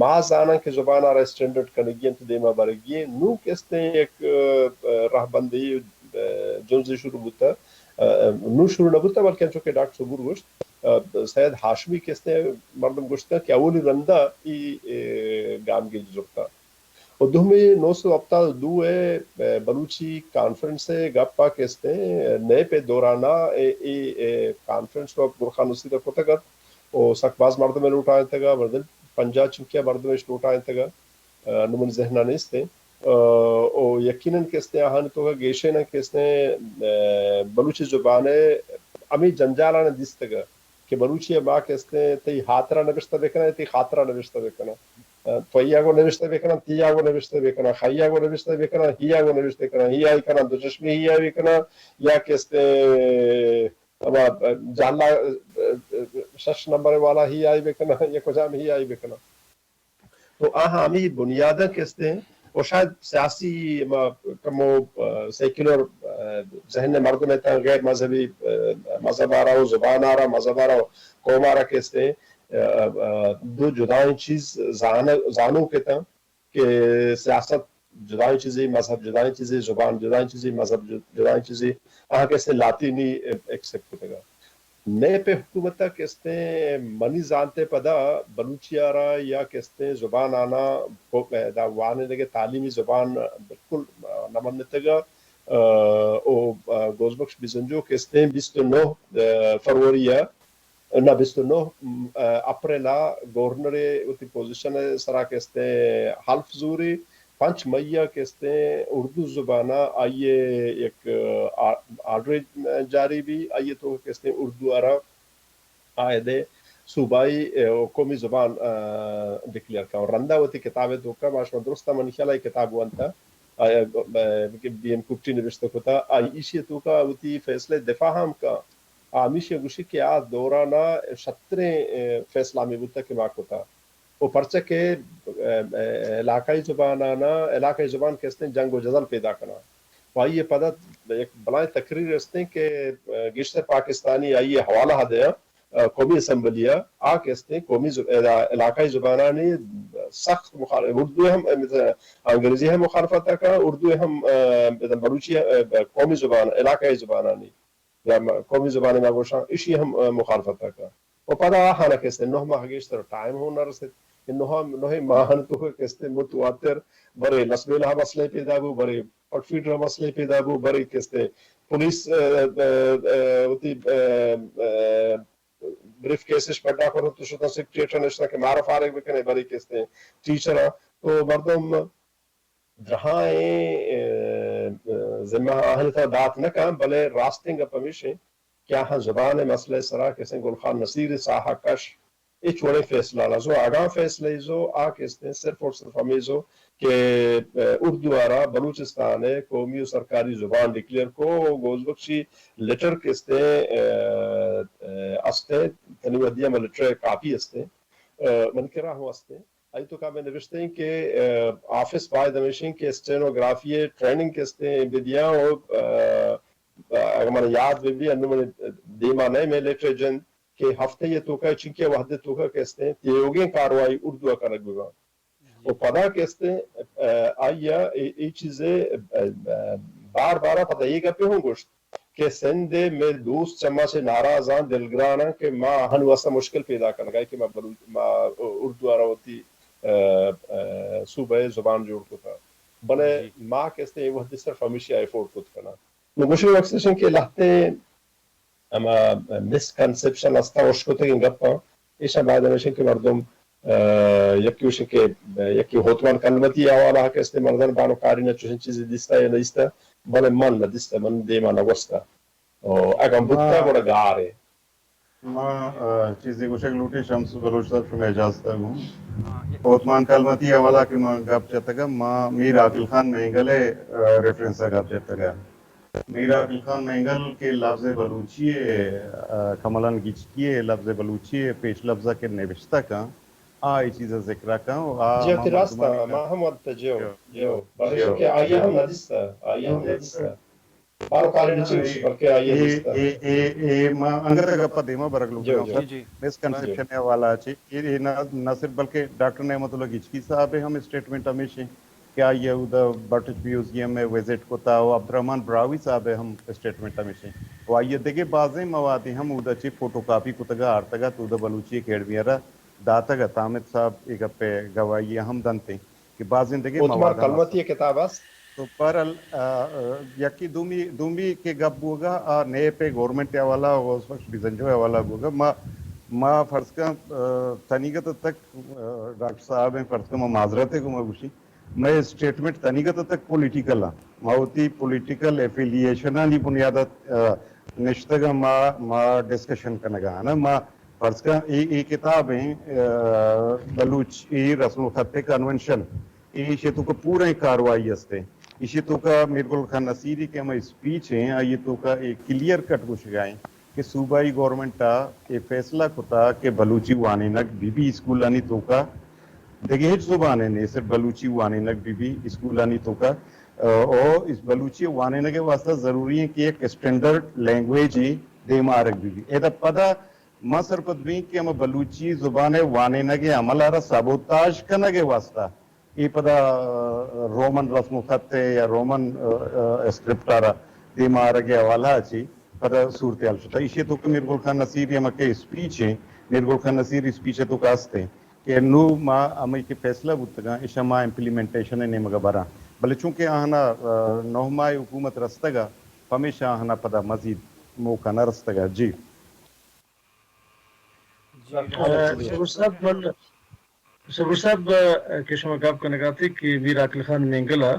ما زاناں کہ زبان ءَ را اسٹینڈرڈ کنگی انت، دیما برگی انت، نوں کہ استیں یک، اه، راہبندی، اه، جنزے شروع بوتگ۔ اه، نوں شروع نہ بوتگ، بلکہ انچو کہ ڈاکٹر صبور گوشت، اه، سید ہاشمی کہ استیں مردم گوشتگ کہ اولی رندا ای، اه، گامگیج زرتگ۔ و دومی نو سد ہپتاد و دو ءِ، اه، بلوچی کانفرنس ءِ گپ ءَ کہ استیں، اه، نیپ ءِ دورانا ای، ای، اه، کانفرنس ءَ گل خان نصیر ءَ کتگ ات و سک باز مردم ءَ لوٹائینتگ ءَ، مردم پنجاہ چنکیا مردم اش لوٹائینتگ ءَ۔ اه، نوں منی ذہن ءَ نیست انت۔ اه، او یقیناً کہ استیں آہانی توکا گیشیناں کہ استیں، اه، بلوچی زبان ءِ ہمے جنجالاں دیستگ کہ بلوچی ءَ ما کہ استیں تئی ہاترا نبشتہ بکناں، تئی خاطرا نبشتہ بکناں۔ اه، تو آئی ءَ گوں نبشتہ بکناں، تئی ءَ گوں نبشتہ بکناں، خئی ءَ گوں نبشتہ بکناں، ہی ءَ گوں نبشتہ کناں، ہی ءَ کناں، دو چشمی ہی ءَ بکناں، یا کہ استیں ہما جہلا، اه، اه، شش نمبر والا ہی ءَ بکناں، یا کجام ہی ءَ بکناں۔ تو آہاں ہمے بنیاداں کہ استیں، و شاید سیاسی ما کمو، اه، سیکولر، اه، ذہن ءِ مردم اتاں، غیر مذہبی، اه، مذہب ءَ را و زبان ءَ را، مذہب ءَ را و قوم ءَ را کہ استیں، اه، اه، دو جدائیں چیز زان-، زانوک اتاں کہ سیاست جدائیں چیزے، مذہب جدائیں چیزے، زبان جدائیں چیزے، مذہب جد-، جدائیں چیزے، آہاں کہ استیں لاطینی ایکسپٹ کتگ ءَ۔ نیپ ءِ حکومت ءَ کہ استیں منی زانت ءَ پدا بلوچی ءَ را یا کہ استیں زبان آناں کو-، ادا وانینگ ءِ تعلیمی زبان بالکل نہ منتگ ءَ، اه، او، اه، گوز بخش بزنجو کہ استیں بیست و نو، اه، فروری ءَ، نہ، بیست و نو، اه، اپریل ءَ گورنر ءِ وتی پوزیشن ءِ سرا کہ استیں حلف زوری، پنچ مئی ءَ کہ استیں اردو زبان ءَ آئی ءِ یک، اه، آ-، آرڈرے جاری بی، آئی ءِ توکا کہ استیں اردو ءَ را آئیدے صوبائی، اه، قومی زبان، اه، ڈکلیئر کن۔ رندا وتی کتاب ءِ توکا، ما شما درستاں منی خیال ءَ اے کتاب وانتا، اه، اه، بی ایم کپٹی نبشتہ کتا، آئی ایشی ءِ توکا وتی فیصلہ ءِ دفاع ہم کن۔ آ ہمیشی ءَ گوشی کہ آ دورانا شتریں، اه، فیصلہ ہمے بوتا کہ ما کتا۔ و پرچا کہ، اه، اه، علاقائی زبانانا، علاقائی زبان کہ استیں جنگ و جدل پیدا کناں۔ و آئی ءَ پدا یک بلائیں تقریر استیں کہ، اه، گیشتر پاکستانی آئی ءِ حوالہ ءَ دیاں، اه، قومی اسمبلی ءَ آ کہ استیں قومی زب-، اه، علاقائی زبانانی سخت مخالف، اردو ہم، اه، انگریزی ہم مخالفت ءَ کن، اردو ہم، اه، بلوچی، اه، قومی زبان، علاقائی زبانانی یا م-، قومی زبان ءَ ما گوشاں، ایشی ہم، اه، مخالفت ءَ کن۔ و پدا آہانا کہ استیں نہ ماہ گیشتر ٹائم ہوں نہ رسیت۔ کہ نہ، نہ ماہانی توکا کہ استیں متواتر برے لسبیلہ ءَ مسئلہ پیدا بو، برے پٹ فیڈر ءَ مسئلہ پیدا بو، برے کہ استیں پولیس، اه، اه، اه، وتی، اه، اه، بریف کیس اش پڈا کرو تو شتاں سیکریٹریٹ ءَ نشتاں کہ مارا فارغ بکنے، برے کہ استیں ٹیچر ءَ۔ تو مردم درہائیں، اه، اه، ذمہ آہانی تہا دات نہ کن، بلے راستیں گپ ہمیش انت کہ آہاں زبان ءِ مسئلہ ءِ سرا کہ استیں گل خان نصیر ءِ ساہ ءَ کش ہچ وڑیں فیصلہ نہ زو، اگاں فیصلہ ای زو، آ کہ استیں صرف اور صرف ہمے زو کہ، اه، اردو ءَ را بلوچستان ءِ قومی و سرکاری زبان ڈکلیئر کو، گوز بخشی لیٹر کہ استیں، اه، اه، استیں، تنی وھدی ہم لیٹر ءِ کاپی استیں، اه، من کرا ہوں استیں۔ آئی توکا ہمے نبشتہ انت کہ، اه، آفس باید ہمیش انت کہ اسٹینوگرافی ءِ ٹریننگ کہ استیں بدیاں و، اه، اگہ من یاد بہ بی، انوں من دیما نئے مئے لیٹر جند کہ ہفتہ ءِ توکا چنکہ وھد ءِ توکا کہ استیں تیوگیں کاروائی اردو ءَ کنگ بہ باں۔ و پدا کہ استیں، اه، آئی ءَ اے، اے چیز ءَ، اه، اه، بار بار ءَ پدا اے گپے ہوں گوشت کہ سندھ ءِ مئے دوست چہ ما چہ ناراض آں، دلگران آں کہ ما آہانی واستہ مشکل پیدا کنگ ءَ کہ ما بلوچ، ما اردو ءَ را وتی، ءَ، ءَ، صوبہ ءِ زبان جوڑ کتہ۔ بلے جی۔ ما کہ استیں اے وھدی صرف ہمیشی ءَ ایفورڈ کت کناں۔ نوں گوشگ ءِ مقصد اش انت کہ لہتیں ہما مسکنسپشن ہستاں، اشکتگیں گپاں، ایشاں باید ہمیش انت کہ مردم، ءَ، یکے گوش انت کہ یکے ہوتمان کلمتی ءِ حوالہ ءَ کہ استیں مردم بانو کاری نہ چوشیں چیزے دیستہ یا نہ دیستہ، بلے من نہ دیستہ، من دیما نہ گوستہ۔ او اگاں بوتہ ما گڑا گار ایں۔ ما، ءَ، چیزے گوشگ لوٹیں شمس بلوچ صاحب، شمئے اجازت ءَ گوں۔ ہوتمان کلمتی ءِ حوالہ کہ ما گپ جتگ ءَ، ما میر عاقل خان مینگل ءِ، ءَ، ریفرنس ءَ گپ جتگ ءَ۔ میر عاقل خان مینگل کہ لبز بلوچی ءِ، ءَ، کمالان گچکی ءِ لبز بلوچی ءِ پیش لبز ءَ کہ نبشتہ کن، آ اے چیز ءَ ذکر ءَ کن و آ جی، ما وتی راست مردمانی ءَ، ما ہم وت جیو، جیو، جیو، بلے جیو، کہ آئی ءَ ہم نہ دیستہ، آئی ءَ ہم نہ دیستہ۔ بانک کالج چی گوشی، بلکہ آئی ءَ اے، دیستہ۔ اے، اے، اے، ما انگت ءَ گپ ءَ دیما برگ لوٹاں۔ جیو، جیو۔ جی، جی۔ مسکنسپشن ءِ حوالہ ءَ چی، اے، اے نہ، نہ صرف بلکہ ڈاکٹر نعمت اللہ گچکی صاحب ءِ ہم اسٹیٹمنٹ ہمیش انت کہ آئی ءَ اودا برٹش میوزیم ءَ وزٹ کتا و عبدالرحمن براہوئی صاحب ءِ ہم اسٹیٹمنٹ ہمیش انت۔ و آئی ءَ دگہ بازیں موادے ہم اودا چی فوٹو کاپی کتگ ءَ آرتگ ءَ، تو اودا بلوچی اکیڈمی ءَ را داتگ ءَ۔ تامر صاحب اے گپ ءِ گواہی ءَ ہم دنت انت کہ بازیں دگہ مواد ہم کلمتی است۔ ءِ کتاب است۔ تو بہرحال، ءَ، ءَ، یکے دومی، دومی کہ گپ بوگا، آ نیپ ءِ گورنمنٹ ءِ حوالہ ءَ، غوث بخش بزنجو ءِ حوالہ ءَ بوگا، ما، ما فرض کن، ءَ، تنیگت تک، ءَ، ڈاکٹر صاحب ءَ فرض کن، ما معذرت ءَ گوں ما گوشی، مئے اسٹیٹمنٹ تنیگت تک پولیٹیکل آں۔ ما وتی پولیٹیکل ایفیلیشنانی بنیاد ءَ، ءَ، نشتگ آں، ما، ما ڈسکشن کنگ ءَ آں۔ ما فرض کن اے، اے کتاب ایں، ءَ، بلوچی رسم الخط کنونشن، ایشی توکا پوریں کاروائی است ایں۔ ایشی توکا میر گل خان نصیری کہ ہمے اسپیچ ایں، آئی توکا اے کلیئر کٹ گوشگا ایں کہ صوبائی گورنمنٹ ءَ اے فیصلہ کتا کہ بلوچی وانینگ بی بی اسکولانی توکا، دگہ ہچ زبانے نے، صرف بلوچی وانینگ بی بی اسکولانی توکا، ءَ، او اس بلوچی وانینگ ءِ واسطہ ضروری ایں کہ یک اسٹینڈرڈ لینگویجے دیما آرگ بی بی۔ ادا پدا ما سرپد بیں کہ ہما بلوچی زبان ءِ وانینگ ءِ عمل ءَ را سبوتاژ کنگ ءِ واسطہ اے پدا، ءَ، رومن رسم الخط ءِ یا رومن، ءَ، ءَ، اسکرپٹ ءَ را دیما آرگ ءِ حوالہ ءَ چی پدا صورتحال شتہ۔ ایشی توکا میر گل خان نصیری ہما کہ اسپیچ ایں، میر گل خان نصیری اسپیچ ءِ توکا است ایں کہ نوں ما ہمے کہ فیصلہ بوتگاں، ایشاں ما امپلیمنٹیشن ءِ نیمگ ءَ براں۔ بلے چونکہ آہاں، ءَ، نہ ماہ حکومت رستگ ءَ، پمیشا آہاں پدا مزید موقع نہ رستگ ءَ۔ جی۔ جی، ڈاکٹر صاحب، من، صبر صاحب، ءَ، کہ شما گپ کنگ ءَ اتے کہ میر عاقل خان مینگل ءَ،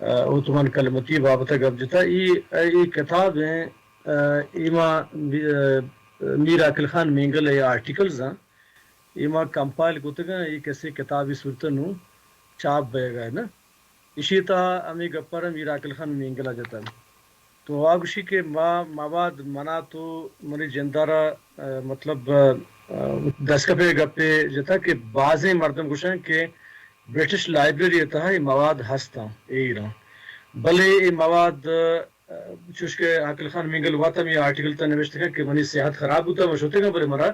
ءَ، اوتمان کلمتی بابت ءَ گپ جتا، ای، ای کتاب ایں، ءَ، ایما، ءَ، میر عاقل خان مینگل ءِ آرٹیکلز آں، ایما کمپائل کتگ آں، ای کسے کتابی صورت ءَ نوں چاپ بئیگ ءَ نہ۔ ایشی تہا ہمے گپ ءَ را میر عاقل خان مینگل ءَ جتگ۔ تو آ گوشی کہ ما مواد منا تو منی جند ءَ را، ءَ، مطلب، ءَ، دستکپ ءِ گپے جتا کہ بازیں مردم گوشن کہ برٹش لائبریری ءِ تہا اے مواد ہستاں، اے ایراں۔ بلے اے مواد، ءَ، چوش کہ عاقل خان مینگل وت ہمے آرٹیکل تہا نوشتگ کہ منی صحت خراب بوتگ، من شتگاں، بلے منا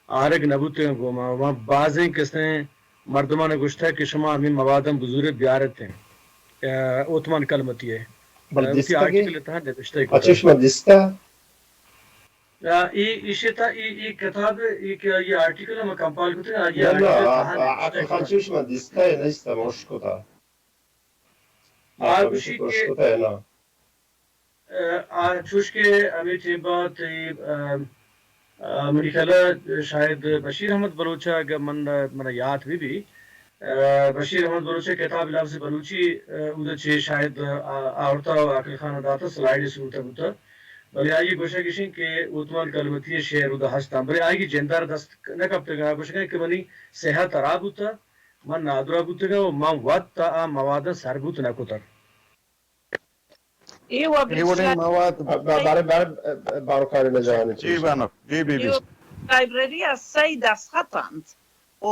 آرگ نہ بوتگاں گوں ما، ما بازیں کسیں مردماں گوشتگ کہ شما ہمے مواداں بزورے بیارت ایں، ءَ، اوتمان کلمتی ءَ۔ بلے ءَ، وتی دیستگ ئے؟ آرٹیکل ءِ تہا نبشتہ کتگ۔ اچھا، شما دیستہ؟ ءَ، اے، ایشی تہا، اے، اے کتاب، اے کہ اے آرٹیکل ہم کمپائل کتگ، اے نہ، نہ، آرٹیکل ءِ تہا آ، آ، نبشتہ عقل خان کتگ۔ چی شما دیستہ ئے، نہ دیستہ، ما اشکتہ؟ آ گوشی کہ اشکتہ ئے، نہ؟ ءَ، آ، چوش کہ ہمے ٹیم ءَ تئی، ءَ، ءَ، منی خیال ءَ شاید بشیر احمد بلوچ ءَ، اگہ من، من یات بہ بی، ءَ، بشیر احمد بلوچ ءِ کتاب لفظ بلوچی، ءَ، اود ءَ چہ شاید، ءَ، آ، آورتہ و عاقل خان ءَ داتہ، سلائیڈ ءِ صورت ءَ بوتہ۔ بلے آئی ءِ گوشگ اش انت کہ اوتمان کلمتی ءِ شعر اود ءَ ہستاں، بلے آئی ءِ جند ءَ را دست نہ کپتگ۔ آ گوشگ ءَ کہ منی صحت ہراب بوتہ، من نادراہ بوتگاں و من وت آ مواداں سر بوت نہ کتگ۔ اے و اے وڑیں برسلہ مواد۔ ب-، ب-، بارے، بارے، بارو کاری نہ جانے جی چیز۔ بانو، جی بی بی۔ اے و لائبریری ءَ سئے دستخط انت۔ و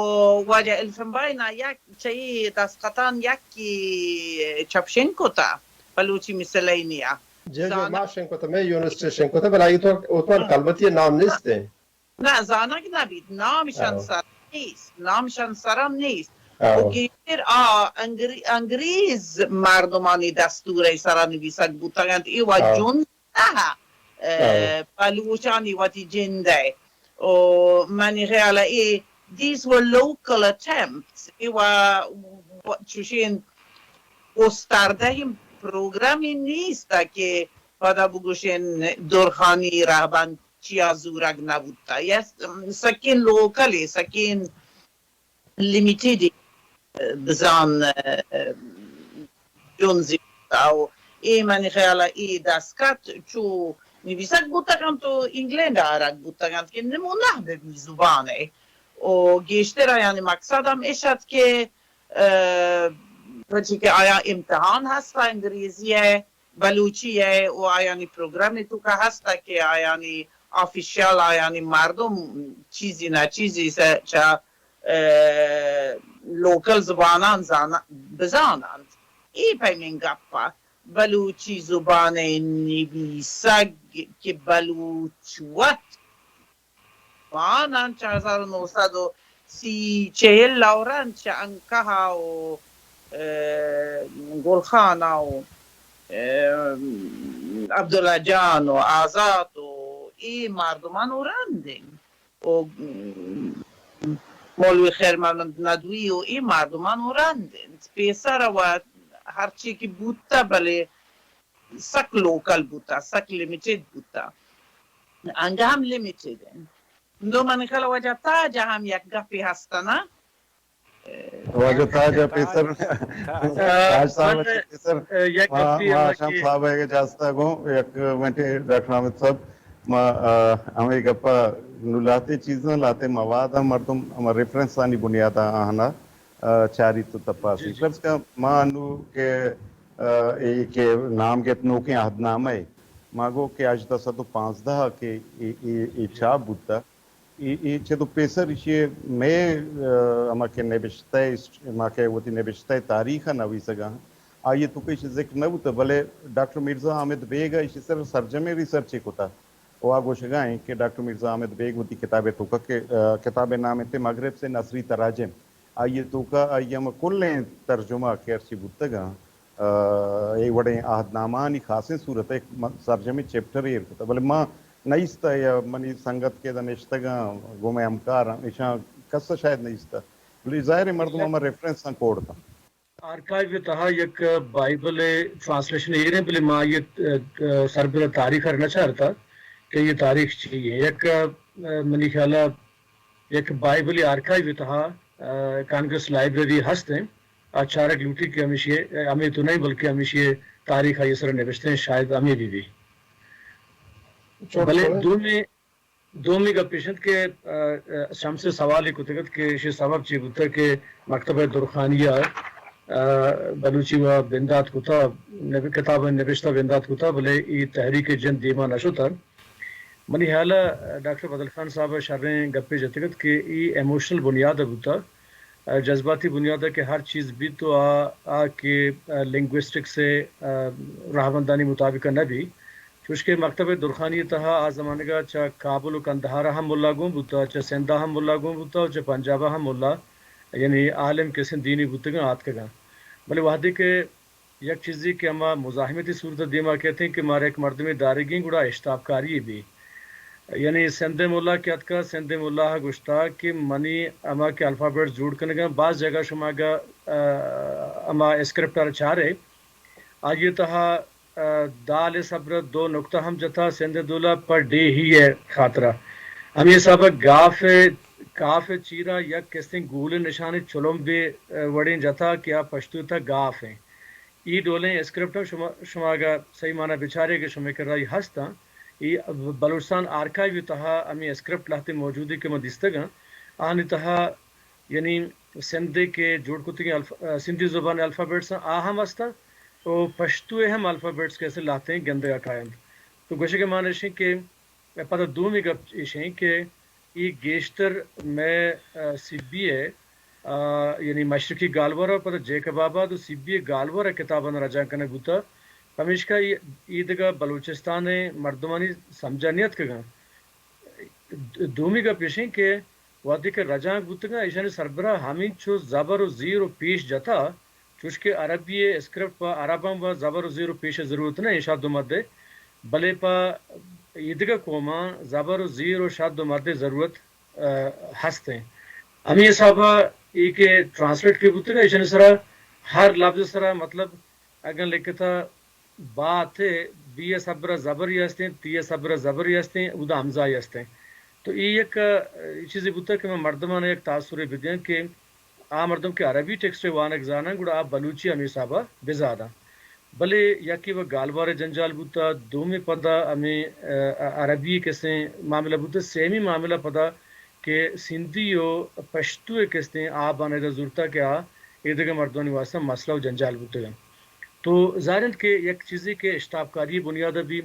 واجہ الفنبائی نا یک چہ اے دستخطان یکے چپ شنگ کتا، بلوچی مسلینی ءَ۔ جی، جی، زانگ ما شنگ کتا، مئے یونیورسٹی شنگ کتا، بلے آئی تو اوتمان ہاں۔ کلمتی نام نیست ہے۔ نہ، زانگ نہ بیت، نامشان آؤ۔ سر نیست، نامشان سرا نیست۔ آؤ۔ و گیشتر آ انگری-، انگریز مردمانی دستور ءِ سرا نویسگ بوتگ انت۔ اے و آؤ۔ جنز تہا، ء، بلوچانی وتی جند ء۔ و منی خیال ء اے، these were local attempts، اے و، و چوشیں گستردہیں پروگرامی نیست کہ پدا بگوشیں درخانی رہبند چیا زورگ نہ بوتا۔ یا سکین لوکلی، سکین لمیٹیڈ بزان، ء، جنزی بوتا و اے منی خیال ء اے دستخط چو نویسگ بوتگ انت و انگلینڈ ء آرگ بوتگ انت کہ نمونہ بہ بی زبان ء۔ و گیشتر آیانی مقصد ہم اش ات کہ، ء، پرچی کہ آیا امتحان ہست انگریزی ء، بلوچی ء و آیانی پروگرام توکا ہست کہ آیانی آفیشل، آیانی مردم چیزی نہ چیزی س-، چہ، ء، لوکل زبانان زان-، بزانند۔ اے پیمیں گپ ء بلوچی زبان ء نویسگ کہ بلوچ وت وانان چہ ہزار و نو سد و سی چہل ء رند چہ انکہ ء و، ء، گل خان ء و، ء، عبداللہ جان و آزات و اے مردمان و رند انت۔ و، م، مولوی خیر محمد ندوی و اے مردمان و رند انت۔ پیسر و ہرچی کہ بوتہ، بلے سک لوکل بوتہ، سک لمیٹڈ بوتہ۔ انگہ ہم لمیٹڈ انت۔ نو منی خیال واجہ تاج ء ہم یک گپے ہست نا۔ واجہ تاج ء پیسر، تاج صاحب ء پیسر، یک ما، گپے ما ہم ہشام کہ صاحب ء اجازت ء گوں یک منٹ ڈاکٹر حامد صاحب، ما، آ، ہمے گپ ء نوں لہتے چیزاں، لہتے مواد ء مردم ہما ریفرنس آنی بنیاد ء آہاں ء، آ، چاریت و تپاسی۔ جی، جی۔ فرض کن ما انو کہ، آ، اے کہ نام گپت نوکیں عہد نامہ ء، ما گو کہ ہژدہ سد و پانزدہ ء کہ اے، اے، اے چھاپ بوتہ۔ اے، اے چد و پیسر ایشی ء مئے، آ، ہما کہ نبشتہ است-، ما کہ وتی نبشتہ تاریخ ء نویسگ ء آئی ء توکا ایشی ذکر نہ بوتہ، بلے ڈاکٹر مرزا حامد بیگ ء ایشی سر سرجمیں ریسرچ ء کتہ۔ و آ گوشگا انت کہ ڈاکٹر مرزا حامد بیگ وتی کتاب ء توکا کہ، آ، کتاب ء نام انت مغرب سے نثری تراجم۔ آئی ء توکا آئی ء ہما کلیں ترجمہ کہ ہرچی بوتگ انت، آ، اے وڑیں عہد نامہانی خاصیں صورت ء یک م-، سرجمیں چیپٹر ایر کتگ، بلے ما نیست یا منی سنگت کہ ادا نشتگاں، گوں مئے ہمکاراں، ایشاں کس ء شاید نیست، بلے ظاہر ہے مردم ہما ریفرنس آں کوڑ کن۔ آرکائیو ء تہا یک بائبل ء ٹرانسلیشن ایر ہیں، بلے ما یہ، ا، ا، سربرا تاریخ ء نہ چارتا کہ یہ تاریخ چی ہے۔ یک، ا، منی خیال ء یک بائبل آرکائیو ء تہا، ا، کانگریس لائبریری ہست ہیں۔ آ چارگ لوٹی کہ ہمیشی ء، ہمے تو نہیں بلکہ ہمیشی ء تاریخ آئی سر نوشتے ہیں، شاید ہمے بھی بھی۔ چوڑ بلے چوڑ۔ دومی، دومی گپ ایش انت کہ، ا، ا، شمس سوال کتگت کہ ایشی سبب چی بوتگ کہ مکتبہ درخانی ء، ا، بلوچی و بندات کتا، نب-، کتاب نبشتہ بندات کتا، بلے ای تحریک جند دیما نشتا۔ منی خیال ء ڈاکٹر بدل خان صاحب ء شریں گپے جتگ ات کہ ای ایموشنل بنیاد ء بوتگ، ء جذباتی بنیاد ء کہ ہر چیز بیت تو آ، آ کہ، ء لنگوسٹکس ء، ء رہبندانی مطابق ء نہ بی۔ چوشکہ مکتب درخانی ء تہا آ زمانگ ء چہ کابل و کندہار ء ہم ملا گون بوتگ، چہ سندھ ء ہم ملا گون بوتگ و چہ پنجاب ء ہم ملا، یعنی عالم کسیں دینی بوتگاں آتکگاں۔ بلے وہدے کہ یک چیزے کہ ہما مزاحمتی صورت ء دیما کیت انت کہ مارا یک مردمے دارگی انت گڑا اشتاپکاری بی۔ یعنی سندھ ء ملا کہ اتکا، سندھ ء ملا ء گوشتا کہ منی ہما کہ الفابیٹس جوڑ کنگا، باز جگہ شما گا، ا، ہما اسکرپٹ ء چارے، آئی ء تہا، ا، دال ء صبر دو نقطہ ہم جتا، سندھ ء دولا پر ڈے ہی ء خاطرہ۔ ہمے حساب ء گاف ء، کاف ء چیرا یک کستیں گول نشانی چلمبے، ا، وڑیں جتا کہ آ پشتو تہا گاف ہیں۔ ای ڈولیں اسکرپٹ ہم شما، شما اگاں صحیح معنی بچارے کہ شمے کرا ای ہست آں، ای بلوچستان آرکائیو تہا ہمے اسکرپٹ لہتے موجود ہے کہ من دیستگ آں۔ آہانی تہا یعنی سندھ کے جوڑ کتگیں الف-، سندھی زبان الفابیٹس آں، آ ہم ہست آں، و پشتو ہم الفابیٹس کیسے لہتے گندگا کاینت۔ تو گوشے کہ معنی اشیں کہ پدا دومی گپ ایش انت کہ ای گیشتر مئے، ا، سبی ء، ا، یعنی مشرقی گالوار ء پدا جیکب آباد و سبی ء گالوار ء کتاباں رجانک کنگ بوتگ، پمیشکا ای، ای دگہ بلوچستان ء مردمانی سمجھا نیاتکگاں۔ دومی گپ ایش انت کہ وہدے کہ رجانک بوتگاں، ایشانی سربراہ ہمینچو زبر و زیر و پیش جتا، چوشکہ عربی ء اسکرپٹ پہ عرباں و زبر و زیر و پیش ء ضرورت نہ، ایشاں دو مدے بلے پہ ایدگہ قوماں زبر و زیر و شد و مد ءِ ضرورت، آ، ہست ایں۔ ہمے حساب ءَ اے کہ ٹرانسلیٹ کہ بوتگ، ایشانی سرا ہر لفظ ءِ سرا، مطلب، اگاں لکھتا بات ءِ، بی ءِ سبرا زبرے ہستیں، تی ءِ سبرا زبرے ہستیں، اودا ہمزہ ئے ہستیں۔ تو اے یک، آ، چیزے بوتگ کہ من مردماں یک تاثرے بدیاں کہ آ مردم کہ عربی ٹیکسٹ ءِ وانگ زاناں، گڑا آ بلوچی ہمے حساب ءَ بزاناں۔ بلے یکے وَ گالوار ءِ جنجال بوتا، دومی پدا ہمے، آ، عربی ءِ کسیں معاملہ بوتا، سیمی معاملہ پدا کہ سندھی و پشتو ءِ کسیں آبان ادا زورتا کہ آ ایدگہ مردمانی واسطہ مسئلہ و جنجال بوتگ۔ تو ظاہر انت کہ یک چیزے کہ اشتابکاری بنیاد ءَ بی،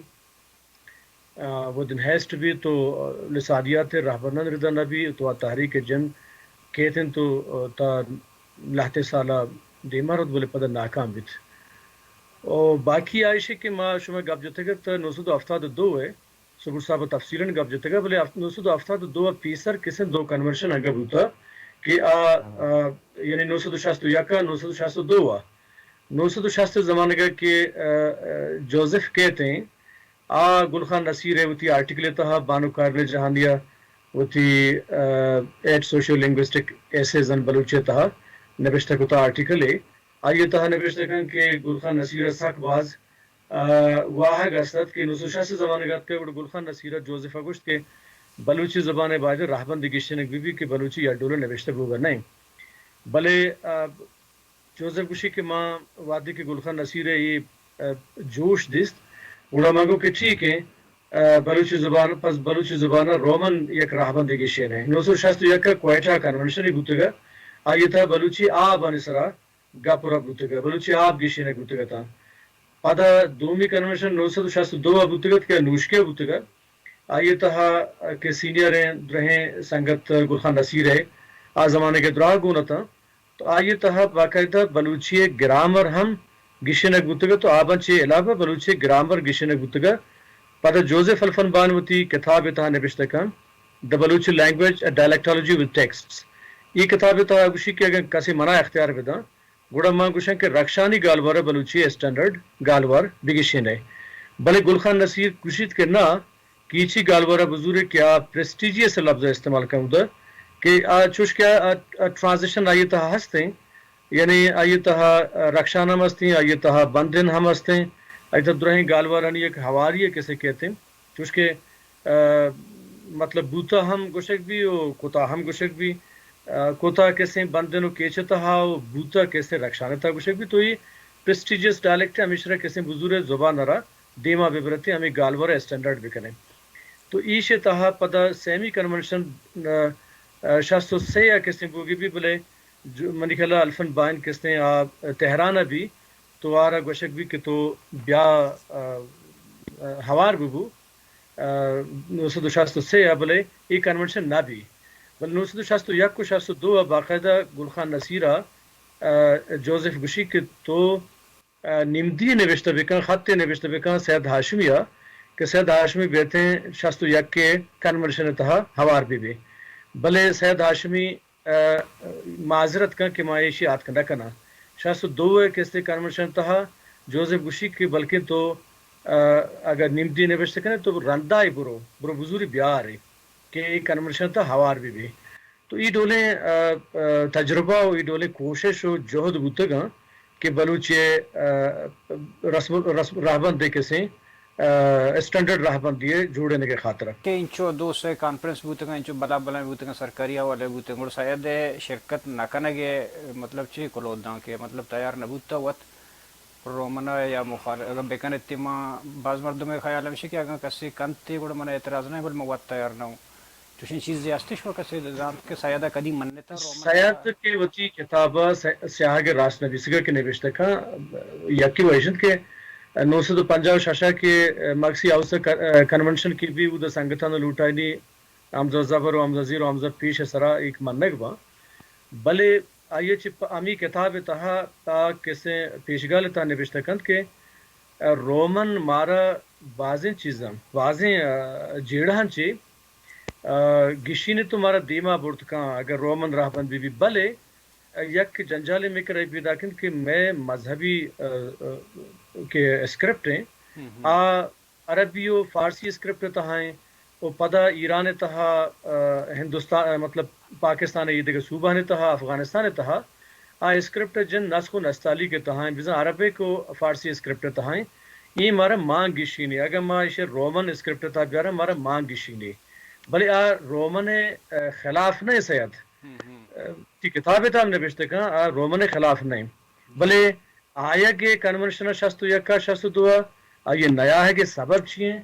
آ، ودن ہیسٹ بی تو لسانیات ءِ رہبندان ردا نہ بی تو آ تحریک جند کیت انت تو، آ، تا لہتے سالا دیما رد بلے پدا ناکام بیت۔ او باقی آئیشے کہ ما شما گپ جتگ ات نو سد و ہفتاد و دو ءَ، صبور صاحب تفصیلاً گپ جتگ ات، بلے ہفت-، نو سد و ہفتاد و دو ءَ پیسر کسیں دو کنونشن انگہ بوتا کہ آ، آ، یعنی نو سد و شست و یک ءَ نو سد و شست و دو ءَ، نو سد و شست ءِ زمانگ ءَ کہ، آ، آ، جوزف کیت ایں، آ گل خان نصیر ءِ وتی آرٹیکل ءِ تہا بانک کارمل جہانی ءَ وتی، آ، ایٹ سوشیو لنگوسٹک ایسیز ان بلوچی ءِ تہا نبشتہ کتا آرٹیکل ءَ، آئی ءِ تہا نبشتہ کن کہ گل خان نصیر ءَ سک باز، آ، واہگ است ات کہ نو سد و شست ءِ زمانگ ءَ اتکگ، گڑا گل خان نصیر ءَ جوزف ءَ گوشت کہ بلوچی زبان ءِ باید رہبندی گیشینگ بہ بی کہ بلوچی یا ڈول ءَ نبشتہ بوگ ءَ نہ انت۔ بلے، آ، جوزف گوشی کہ ما وہدے کہ گل خان نصیر ءَ اے، آ، جوش دیست، گڑا ما گو کہ ٹھیک ہے، آ، بلوچی زبان، پس بلوچی زبان ءَ رومن یک راہبندے گیشین ہے۔ نو سد و شست و یک ءَ کوئٹہ کنونشن بوتگ ءَ، آئی ءِ تہا بلوچی آبانی سرا گپ و رپ بوتگ ءَ، بلوچی آب گیشینگ بوتگ اتاں۔ پدا دومی کنونشن نو سد و شست و دو ءَ بوتگ ات کہ نوشکے بوتگ ءَ۔ آئی ءِ تہا کہ سینئر ایں درہیں سنگت گل خان نصیر ءِ آ زمانگ ءَ دراہ گون اتاں۔ تو آئی ءِ تہا باقاعدہ بلوچی ءِ گرامر ہم گیشینگ بوتگ ات، تو آباں چہ علاوہ بلوچی ءِ گرامر گیشینگ بوتگ ات۔ پدا جوزف الفن بان وتی کتاب ءِ تہا نبشتہ کن، The Balochi Language, A Dialectology with Texts۔ اے کتاب ءِ تہا گوشی کہ اگاں کسے منا اختیار بداں، گڑا من گوشاں کہ رخشانی گالوار ءَ بلوچی ءِ اسٹینڈرڈ گالوار بگیشین ئے۔ بلے گل خان نصیر گوشیت کہ نہ، کیچی گالوار ءَ بزورے کہ آ پریسٹیجیس لفظ ءَ استعمال کنگ ءَ کہ آ چوش کہ آ، آ ٹرانزیشن آئی ءِ تہا ہست ایں، یعنی آئی ءِ تہا رخشان ہم ہست ایں، آئی ءِ تہا بندن ہم ہست ایں، آئی ءِ تہا درہیں گالوارانی یک ہواری ءِ کسے کیت ایں، چوش کہ، آ، مطلب بوتا ہم گوشگ بی و کتا ہم گوشگ بی، آ، کتا کسیں بندن و کیچ ءِ تہا و بوتا کسیں رخشان ءِ تہا گوشگ بی، تو اے پریسٹیجیس ڈائلیکٹ ہمیشرا کسیں بزورے زبان ءَ را دیما ببرتیں، ہمے گالوار ءَ اسٹینڈرڈ بکنیں۔ تو ایش ءِ تہا پدا سیمی کنونشن، آ، آ، شست و سے ءَ کسیں بوگی بی، بلے جو-، منی خیال ءَ الفن بائن کسیں آ تہران ءَ بی، تو آرا گوشگ بی کہ تو بیا، آ، آ، ہوار ببو، آ، نو سد و شست و سے ءَ، بلے اے کنونشن نہ بی۔ بلے نو سد و شست و یک و شست و دو ءَ باقاعدہ گل خان نصیر ءَ، آ، جوزف گوشی کہ تو آ، نمدی نبشتہ بکن، خطے نبشتہ بکن سید ہاشمی ءَ کہ سید ہاشمی بیتیں شست و یک ءِ کنونشن ءِ تہا ہوار بہ بی۔ بلے سید ہاشمی، آ، معذرت کن کہ ما ایشی آتک نہ کناں۔ شست و دو ءِ کسے کنونشن ءِ تہا جوزف گوشی کہ بلکیں تو، آ، اگر نمدی نبشتہ کنے تو رندا ای برو، برو بزوری بیارے کہ اے کنونشن ءِ تہا ہوار بہ بی۔ تو اے ڈولیں، آ، آ، تجربہ و اے ڈولیں کوشش و جہد بوتگاں کہ بلوچی ءِ، آ، رسم، رسم رہبند ءِ کسیں، آ، اسٹینڈرڈ رہبندی ءِ جوڑینگ ءِ خاطر ءَ۔ کہ انچو دو سے کانفرنس بوتگاں، انچو بلا بلائیں بوتگاں، سرکاری حوالے بوتگاں، گڑا سید ءِ شرکت نہ کنگ ءِ مطلب چی کلوہ داں کہ مطلب تیار نہ بوتا وت رومن ءَ یا مخالف اگاں بہ کن ات، ما باز مردم ءِ خیال ہمیش کہ اگاں کسے کنت گڑا من اعتراض نہ، بل من وت تیار نہ اوں۔ چوشیں چیزے ہست شما کسے زانت کہ سید ءَ کدی منتا رومن ءَ؟ سید کہ وتی کتاب ءَ سیاہگ ءِ راست نبیسگ ءَ کہ نبشتہ کن، یکی وش انت کہ نو سد و پنجاہ و شش ءَ کہ مگسی ہاؤس ءِ ک-، کنونشن کہ بی، اود ءَ سنگتاں لوٹائینی، حمزہ زبر و حمزہ زیر و حمزہ پیش ءِ سرا ایک منگ باں۔ بلے آئی ءَ چہ پ-، ہمے کتاب ءِ تہا آ کسے پیشگال ءِ تہا نبشتہ کنت کہ، آ، رومن مارا بازیں چیزاں، بازیں، آ، جیڑہاں چہ، آ، گیشینیت و مارا دیما برت کن اگر رومن راہبند بہ بی، بلے، آ، یک جنجالے مئے کرا پیداک انت کہ مئے مذہبی، آ، آ، کہ اسکرپٹ ایں، ہم، ہم۔ آ عربی و فارسی اسکرپٹ ءِ تہا ایں و پدا ایران ءِ تہا، آ، ہندوستان، آ، مطلب پاکستان ءِ اے دگہ صوبہانی تہا، افغانستان ءِ تہا آ اسکرپٹ ءِ جند نسخ و نستعلیق ءِ تہا ایں، بزاں عربک و فارسی اسکرپٹ ءِ تہا ایں۔ اے مارا مان گیشینی، اگاں ما ایشی ءَ رومن اسکرپٹ ءِ تہا بیاراں، مارا مان گیشینی۔ بلے آ رومن ءِ، آ، خلاف نہ ایں سید۔ آ، تی کتاب ءِ تہا ہم نبشتہ کن، آ رومن ءِ خلاف نہ ایں۔ بلے آیگ ءِ کنونشن شست و یک ءَ شست و دو ءَ، آئی ءِ نیاہگ ءِ سبب چی ایں؟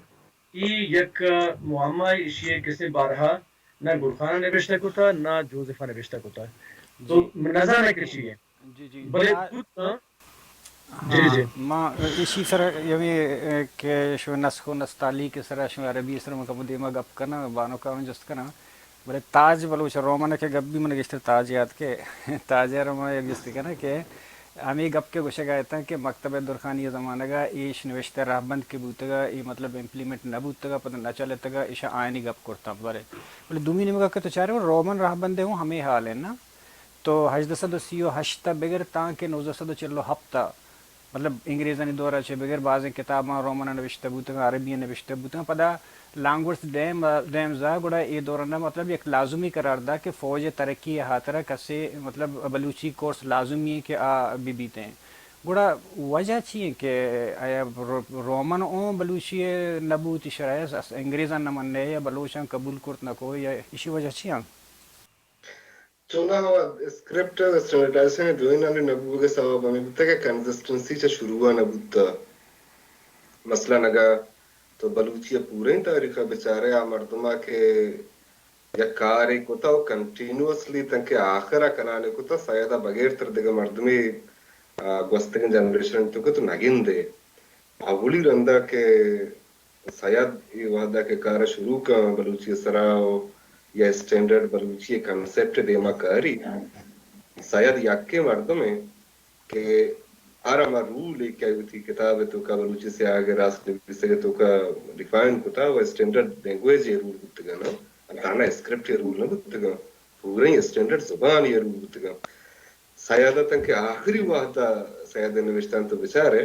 اے یک معما، ایشی ءِ کسے بارہا نہ گل خان ءَ نبشتہ کتہ، نہ جوزف ءَ نبشتہ کتہ۔ تو جی۔ نزاناں کہ چی ایں۔ جی، جی۔ بلے آ، بوت نہ۔ جی، ہاں، جی۔ ما ایشی سر یعنی، اے، کہ شو نسخ و نستعلیق ءِ سر، شو عربی ءِ سر من کمو دیما گپ کناں، بانک ءَ ہم جست کناں۔ بلے تاج بلوچ ءِ رومن ءِ کہ گپ بی من گیشتر تاج یاد کہ تاج ءَ را ما یک جستے کناں کہ ہمے گپ کہ گوشگ ءَ اتاں کہ مکتبہ درخانی ءِ زمانگ ءَ ایش نوشتہ رہبند کہ بوتگ ءَ، اے مطلب امپلیمنٹ نہ بوتگ ءَ، پدا نہ چلتگ ءَ، ایشاں آیانی گپ کرتاں۔ بلے، بلے دومی نیمگ ءَ کہ تو چارے رومن رہبند ءِ ہوں ہمے حال ایں نا۔ تو ہژدہ سد و سی و ہشت ءَ بگر تاں کہ نوزدہ سد و چل و ہپت ءَ، مطلب انگریزانی دور ءَ چہ بگر بازیں کتاباں رومن ءَ نبشتہ بوتگ، عربی ءَ نبشتہ بوتگ، پدا لانگورتھ ڈیم، ڈیمز ءَ گڑا اے دور ءَ مطلب یک لازمی قرار دات کہ فوج ءِ ترقی ءِ ہاترا کسے مطلب بلوچی کورس لازمی ایں کہ آ بہ بیت ایں۔ گڑا وجہ چی ایں کہ آیا رو-، رومن اوں بلوچی ءَ نہ بوت، ایشرا انگریزاں نہ منّے یا بلوچاں قبول کرت نہ کو، یا ایشی وجہ چی ایں؟ چوناہا اسکرپٹ ءِ اسٹینڈرڈائزیشن ءِ دوئینانی نہ بوگ ءِ سوب ہمے بوتگ کہ کنسسٹنسی چہ شروع ءَ نہ بوتگ۔ مثلاً اگاں تو بلوچی ءِ پوریں تاریخ ءَ بچارئے، آ مردماں کہ یک کارے کتہ و کنٹینیوسلی تنکہ آخر ءَ کنان ئے کتہ، سید ءَ بغیر تر دگہ مردمے، آ، گوستگیں جنریشن ءِ توکا تو نہ گندئے۔ اولی رندا کہ سید اے وہدا کہ کار ءَ شروع کن بلوچی ءِ سرا و یا اسٹینڈرڈ بلوچی ءِ کنسپٹ ءِ دیما کاری، سید یکیں مردمے کہ ہر ہما رولے کہ آئی وتی کتاب ءِ توکا بلوچی سیاہگ ءِ راست نبیسگ ءِ توکا ڈیفائن کتا و اسٹینڈرڈ لینگویج ءِ رول بوتگاں نا، تہنا اسکرپٹ ءِ رول نہ بوتگاں، پوریں اسٹینڈرڈ زبان ءِ رول بوتگاں۔ سید ءَ تنکہ آخری وہد ءَ سید ءِ نبشتان تو بچارئے،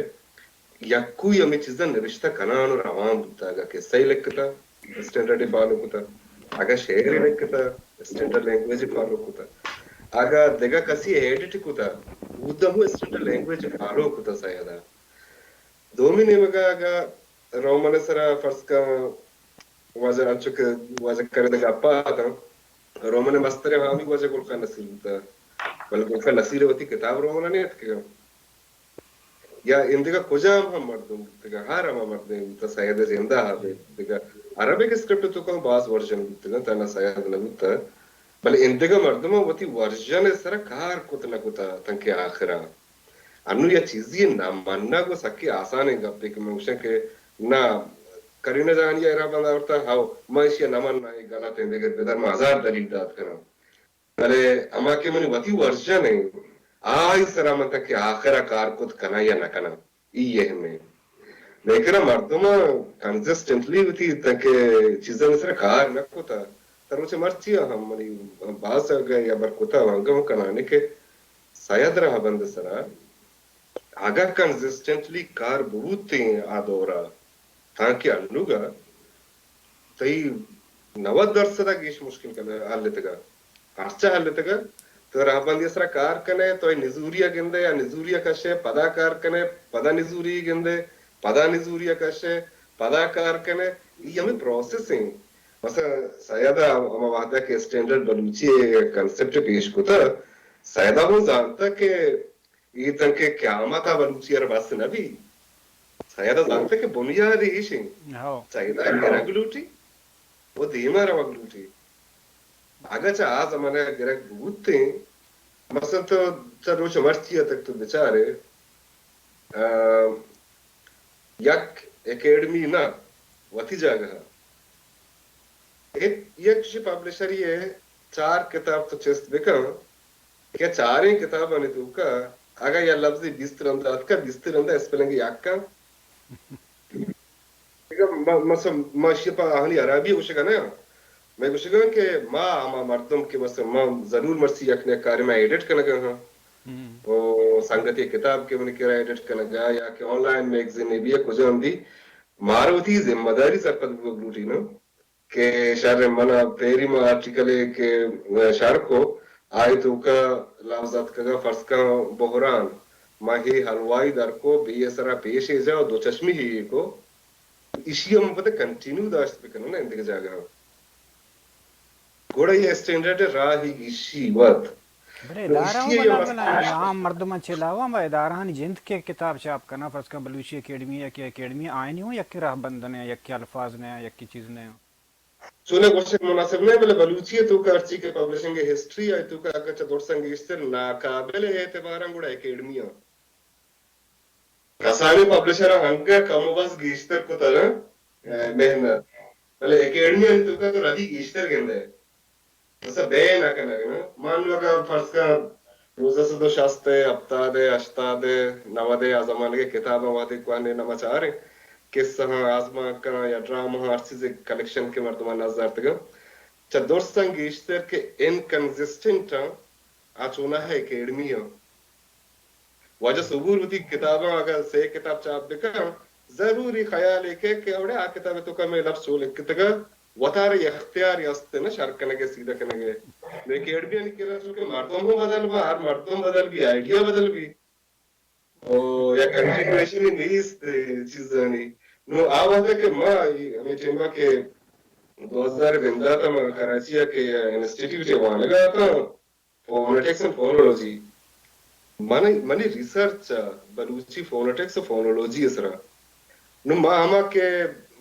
یکوئی ہمے چیزاں نبشتہ کنان و روان بوتہ۔ اگاں کسہ ئے لکتہ، اسٹینڈرڈ ئے فالو کتہ۔ اگاں شعرے لکتہ، اسٹینڈرڈ لینگویج ئے فالو کتہ۔ اگاں دگہ کسے ایڈٹ کتہ، اود ءَ ہوں اسٹینڈرڈ لینگویج ئے فالو کتہ سید ءَ۔ دومی نیمگ ءَ اگاں رومن ءِ سرا فرض کن، واجہ انچو کہ واجہ کرد ءِ گپ ءَ اتاں، رومن ءِ مستریں حامی واجہ گل خان نصیر بوتہ، بلے گل خان نصیر ءِ وتی کتاب رومن ءَ نیتکگاں۔ یا ایندگہ کجام ہم مردم بوتگاں، ہر ہما مردمے بوتہ، سید ءِ جند ءَ ابید دگہ عربک اسکرپٹ ءِ توکا باز ورژن بوتگاں، تہنا سید نہ بوتہ، بلے ایندگہ مردماں وتی ورژن ءِ سرا کار کت نہ کتہ تنکہ آخرا۔ انوں یا چیزی نہ منگ و سکیں آسانیں گپے کہ من گوشاں کہ نہ، کرینہ جہانی ءَ اے رہبند آورتہ، ہو، من ایشی ءَ نہ مناں، اے غلط ایں، دگہ بدر من ہزار دلیل دات کناں۔ بلے ہما کہ منی وتی ورژن ایں، آئی سرا من تاں کہ آخر ءَ کار کت کناں یا نہ کناں، ای اہم ایں۔ لیکن مردماں کنسسٹنٹلی وتی تاں کہ چیزانی سرا کار نہ کتا، تاں روچ مرچی ہم منی باز جاگہ یا بر کتا و انگہ ہم کنانے کہ سید رہبند سرا اگاں کنسسٹنٹلی کار بوتیں آ دورا، تانکہ انوگا تئی نود درسد ءَ گیش مشکل کن-، حل اتگا۔ پرچا حل اتگا؟ تو رہبندی سرا کار کنے، تو اے نزوری ءَ گندے یا نزوری ءَ کشے، پدا کار کنے، پدا نزوری گندے، پدا نزوری ءَ کشے، پدا کار کنے، ای ہمیں پروسیس ایں۔ مثلاً سید ءَ ہما وہدا کہ اسٹینڈرڈ بلوچی ءِ کنسپٹ پیش کتا، سید ءَ ہوں زانتا کہ اے تنکہ قیامت ءَ بلوچی ءَ را بس نہ بی۔ سید ءَ زانتگ کہ بنیاد ایش انت۔ ہو۔ سید ءَ گرگ لوٹی و دیما روگ لوٹی۔ اگاں چہ آ زمانہ ءَ گرگ بوتیں، مثلاً تو چہ روچ مرچی ءَ تک تو بچارے، آ، یک اکیڈمی نہ وتی جاگہ ءَ۔ یک، یک چشیں پبلشری ءِ چار کتاب تو چست بکن کہ چاریں کتابانی توکا اگاں یا لفظے بیست رندا اتکا، بیست رندا اسپیلنگ یک انت۔ دگہ ما، مثلاً ما اشی پہ آہانی حرابی گوشگا نہ آں۔ مئے گوشگا کہ ما ہما مردم کہ مثلاً ما ضرور مرچی یک نہ کارے ما ایڈٹ کنگا ہاں۔ ہم۔ او سنگتے کتاب کہ منی کرا ایڈٹ کنگا یا کہ آن لائن میگزینے بی یا کجام بی، مارا وتی ذمہ داری سرپد بوگ لوٹی نا کہ شر، من ءَ پیری ما آرٹیکلے کہ شر کو، آئی توکا لفظ اتکگا، فرض کن بحران، ما ہے حلوائی در کو، بے سرا پیش جا و دو چشمی ہے کو، ایشی ہم پتہ کنٹینیو داشت بکنن نا اندگہ جاگہ. گڑا یہ اسٹینڈرڈ راہ ہی گیشی وت. بلے ادارہ ہوں بنا بنا عام مردماں چہ علاوہ ہم ادارہانی جند کہ کتاب چاپ کناں، فرض کن بلوچی اکیڈمی یا کہ اکیڈمی آئینی ہوں یکے راہ بند نے، یکے الفاظ نے، یکے چیز نے. چونہ گوشگ مناسب نہ، بلے بلوچی ءِ توکا ہرچی کہ پبلشنگ ءِ ہسٹری ءِ توکا اگاں چہ درساں گیشتر ناقابل اعتباراں گڑا اکیڈمی آں. کسانیں پبلشراں انگہ کم و بس گیشتر کتگ، اے، محنت، بلے اکیڈمی آنی توکا تو ردی گیشتر گندئے. بس بے نہ کنگ نا. من اگاں فرض کن نوزدہ سد و شست ءَ، ہپتاد ءَ، ہشتاد ءَ، نود ءَ آ زمانگ ءِ کتاباں وہدے کوانیں نما چاریں، قصہاں، آزمانکاں یا ڈرامہاں، ہر چیزے کلیکشن کہ مردماں نز دارتگاں، چہ درساں گیشتر کہ انکنزسٹنٹ آں، آ چوناہا اکیڈمی آں. واجہ صبور وتی کتاباں اگاں سے کتاب چاپ بکن، ضروری خیال ءَ کہ، کہ اوڑے آ کتاب ءِ توکا مئے لفظ چو لکھتگا، وتارا اختیار است نہ شر کنگ ءِ، سیدھا کنگ ءِ. نو اکیڈمیانی کرا چونکہ مردم ہم بدل با، ہر مردم بدل بی، آئیڈیا بدل بی. او یک کنٹینویشن نیست چیزانی. نو آ وہدا کہ ما ہمے ٹائما کہ دو ہزار بندات ءَ ما کراچی ءَ کہ انسٹیٹیوٹ ءَ وانگا اتاں، فونیٹکس اینڈ فونولوجی. من، منی ریسرچ ءَ بلوچی فونیٹکس ءُ فونولوجی ءِ سرا. نوں ما ہما کہ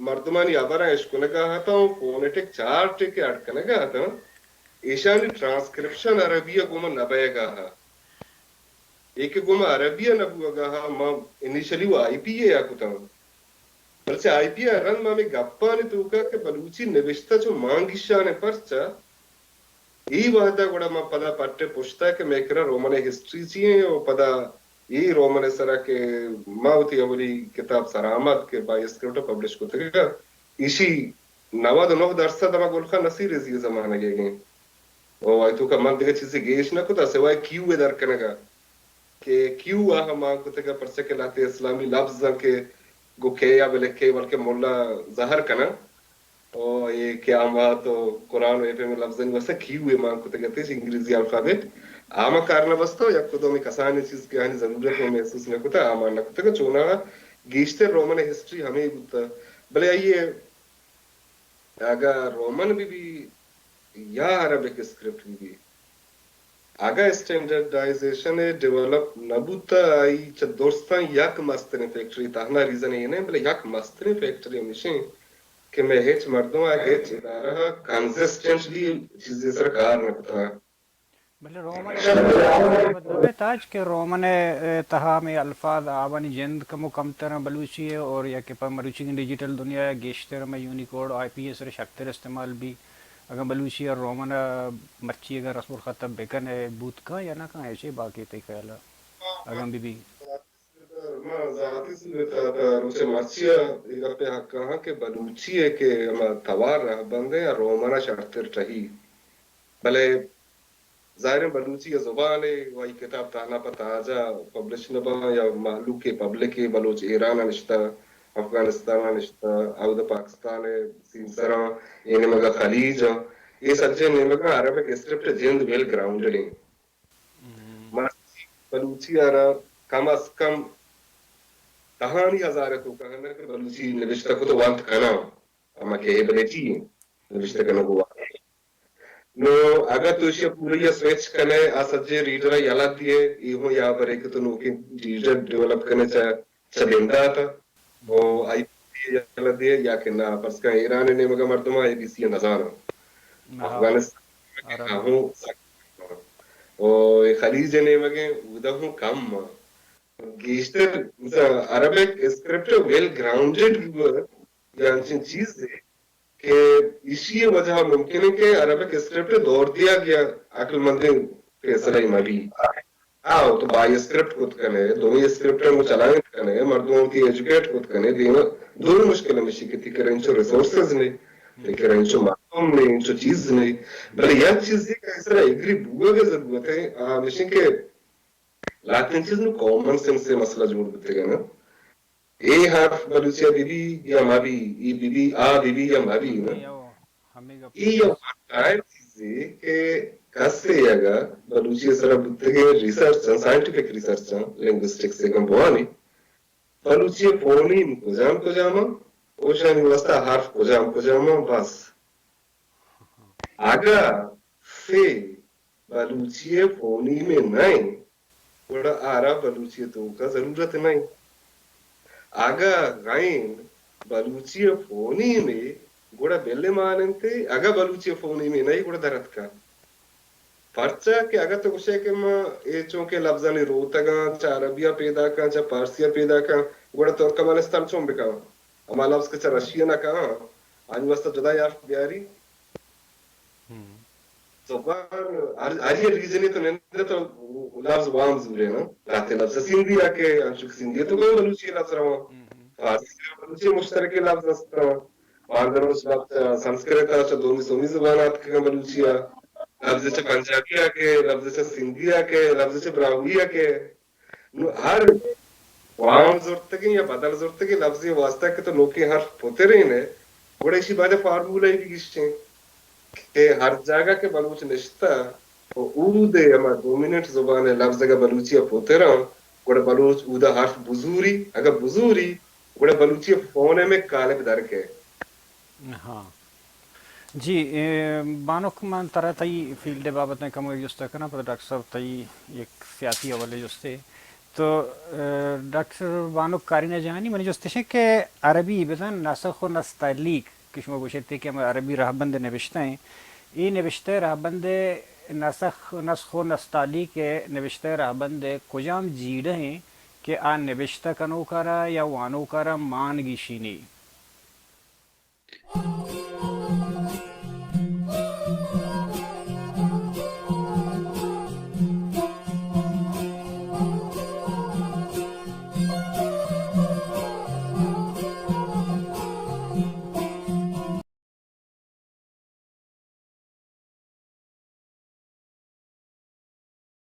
مردمانی ہبراں اشکنگا اتاں، فونیٹک چارٹ کہ اڈ کنگا اتاں، ایشانی ٹرانسکرپشن عربی ءَ گوما نہ بئیگا ات. اے کہ گوما عربی ءَ نہ بوگا ات، ما انیشلی و آئی پی اے ءَ کتاں. بلے چہ آئی پی ءَ رند ما ہمے گپانی توکا کہ بلوچی نبشتہ چو مانگیشان ءَ پرچا، اے وہدا گڑا ما پدا پٹ ءَ پشتا کہ مئے کرا رومن ءِ ہسٹری چی ایں و پدا اے رومن ءِ سرا کہ ما وتی اولی کتاب سرآمد کہ بائی اسکرپٹ پبلش کتگ، ایشی نود و نہ درسد ہما گل خان نصیر ءِ زی زمانگ ءِ ایں. و آئی توکا من دگہ چیزے گیش نہ کتا سوائے کیو ءِ در کنگا. کہ کیو آ ہم مان کتگ، پرچا کہ لہتے اسلامی لبز آں کہ گوں کے آ بلکے بلکہ ملا زہر کناں. او اے قیامت و قرآن و اے پیمیں لبزانی واسطہ کیو اے مان کتگ ات، انگریزی الفابیٹ. آ ما کار نہ بستہ و یک کدومی کسانیں چیز کہ آنی ضرورت ما محسوس نہ کتہ، آ مان نہ کتگ. چوناہا گیشتر رومن ہسٹری ہمے بوتہ. بلے آئی ءِ اگاں رومن بہ بی یا عربک اسکرپٹ بہ بی، اگاں اسٹینڈرڈائزیشن ءَ ڈیولپ نہ بوتہ، آئی چہ درستاں یک مستریں فیکٹری، تہنا ریزن اے نہ، بلے یک مستریں فیکٹری ہمیش ایں کہ مئے ہچ مردم ءَ ہچ ادارہ ءَ کنسسٹنٹلی چیزے سر کار نہ کتہ. بلے رومن ءِ تاج کہ رومن ءِ تہا ہمے الفاظ آوانی جند کمو کمتر ایں بلوچی ءَ، اور یا کہ پہ مروچیگیں ڈیجیٹل دنیا ءَ گیشتر ہمے یونیکوڈ آئی پی ءِ سر شرتر استعمال بی. اگاں بلوچی ءَ رومن ءَ مرچی اگاں رسم الخط ءَ بکن ءَ بوت کن یا نہ کن، ایشی باقی تئی خیال ءَ اگاں بہ بی؟ ما ذاتی صورت ءَ تا روچ مرچی ءَ اے گپ ءِ حق ءَ آں کہ بلوچی ءِ کہ ہما توار رہبند ایں یا رومن ءَ شرتر ٹہی. بلے ظاہریں بلوچی ءِ زبان ءَ و آئی کتاب تہنا پہ تاج ءَ پبلش نہ باں یا مہلوک ءَ، پبلک ءَ، بلوچ ایران ءَ نشتہ، افغانستان ءَ نشتہ، اود ءَ پاکستان ءِ سیمسراں، اے نیمگ ءَ خلیج ءَ، اے سجہیں نیمگاں عربک اسکرپٹ ءِ جند ویل گراؤنڈڈ ایں. مرچی بلوچی ءَ را کم از کم دہانی ہزار ءِ توکا انت کہ بلوچی نبشتہ کت ءُ وانت کناں، ہما کیپیبلٹی ایں نبشتہ کنگ ءُ وانگ. نوں اگاں تو ایشی ءَ پوری ءَ سوئچ کنئے، آ سجہیں ریڈر ءَ یلہ دیئے، اے ہوں یابرے کہ تو نوکیں ریڈر ڈیولپ کنئے چہ، چہ بندات ءَ، او آئی بی سی ءَ یلہ دیئے یا کہ نا، فرض کن ایران ءِ نیمگ ءَ مردم ءَ آئی بی سی ءَ نزاناں. افغانستان ءَ ہوں سک، او اے خلیج ءِ نیمگ ءَ اودا ہوں کم آں. گیشتر مثلاً عربک اسکرپٹ ویل گراؤنڈڈ بوگ یا انچیں چیزے کہ ایشی ءِ وجہ ءَ ممکن اِنت کہ عربک اسکرپٹ ءَ دور دیگ یا عقل مندیں فیصلہ ای مہ بی. آ، تو بائی اسکرپٹ کت کن ئے، دومی اسکرپٹ ءَ چلائینت کن ئے، مردم وتی ایجوکیٹ کت کن ئے، دیم ءَ دومی مشکل ہمیشی کہ تئی کرا انچو ریسورسز نے، تئی کرا انچو مردم نے، انچو چیز نے. بلے یک چیزے کہ آئی سرا ایگری بوگ ءِ ضرورت اِنت، آ ہمیش اِنت کہ لہتیں چیز نوں کامن سینس ءِ مسئلہ جوڑ بوتگ اَنت. اے حرف بلوچی ءَ بہ بی یا مہ بی، ای بہ بی، آ بہ بی یا مہ بی نا۔ اے او، ہمے گپ۔ ای یک ٹائم چیزے کہ کسے اگا بلوچی ءِ سرا بوتگیں ریسرچ اں، سائنٹیفک ریسرچ اں، لنگوسٹکس ءِ گوں بوانی، بلوچی ءِ فونیم کجام کجام اں، اوشانی واسطہ حرف کجام کجام اں، بس۔ اگا فے بلوچی ءِ فونیمے نہ انت، گڑا آرا بلوچی ءِ توکا ضرورت نہ انت۔ اگا غین بلوچی ءِ فونیمے، گڑا بلے مان انت، اگا بلوچی ءِ فونیمے نہ انت، گڑا در اتکا۔ پرچا کہ اگا تو گوشے کہ ما اے چونکہ لبزانی روتگاں، چہ عربی ءَ پیداکاں، چہ پارسی ءَ پیداکاں، گڑا ترکمانستان چون بکاں؟ ہما لبز کہ چہ رشیا نہ کاں، آنی واسطہ جدائیں حرف بیاری۔ ہم۔ زبان ہر، ہر یہ ریجنے تو نندے تو لفظ وام زورے نا۔ لہتے لفظ سندھی آ کہ انچو کہ سندھی تو کوئی بلوچی لفظ رواں۔ ہم، ہم۔ فارسی بلوچی مشترکیں لفظ است۔ باندروش لفظ سنسکرت آ چہ دومی سومی زبان آتکگاں بلوچی آ۔ لفظ چہ پنجابی آ کہ، لفظ چہ سندھی آ کہ، لفظ چہ براہوئی آ کہ۔ نوں ہر وام زرتگیں یا بدل زرتگیں لفظے واسطہ کہ تو نوکیں حرف پترین ئے، گڑا ایشی بارے فارمولہ ای بگیشیں کہ ہر جاگہ کہ بلوچ نشتہ و اود ءِ ہما ڈومیننٹ زبان ءِ لفظ اگہ بلوچی ءَ پتراں، گڑا بلوچ اودا حرف بزوری، اگہ بزوری، گڑا بلوچی ءِ فونیمک قالب در کئے۔ ہاں۔ جی، اے، بانک، من ترا تئی فیلڈ ءِ بابت ءَ کمو جست کناں، پدا ڈاکٹر صاحب تئی یک سیاسی حوالے جستے۔ تو، اے، ڈاکٹر بانک کارینا جہانی، منی جست اش کہ عربی بزاں نسخ و نستعلیق کہ شما گوشتے کہ ہمے عربی رہبند نبشتہ ہیں، اے نبشتہ رہبند نسخ، نسخ و نستعلیق نبشتہ رہبند کجام جیڑہ ہیں کہ آ نبشتہ کنوکارا یا وانوکارا مان گیشینی؟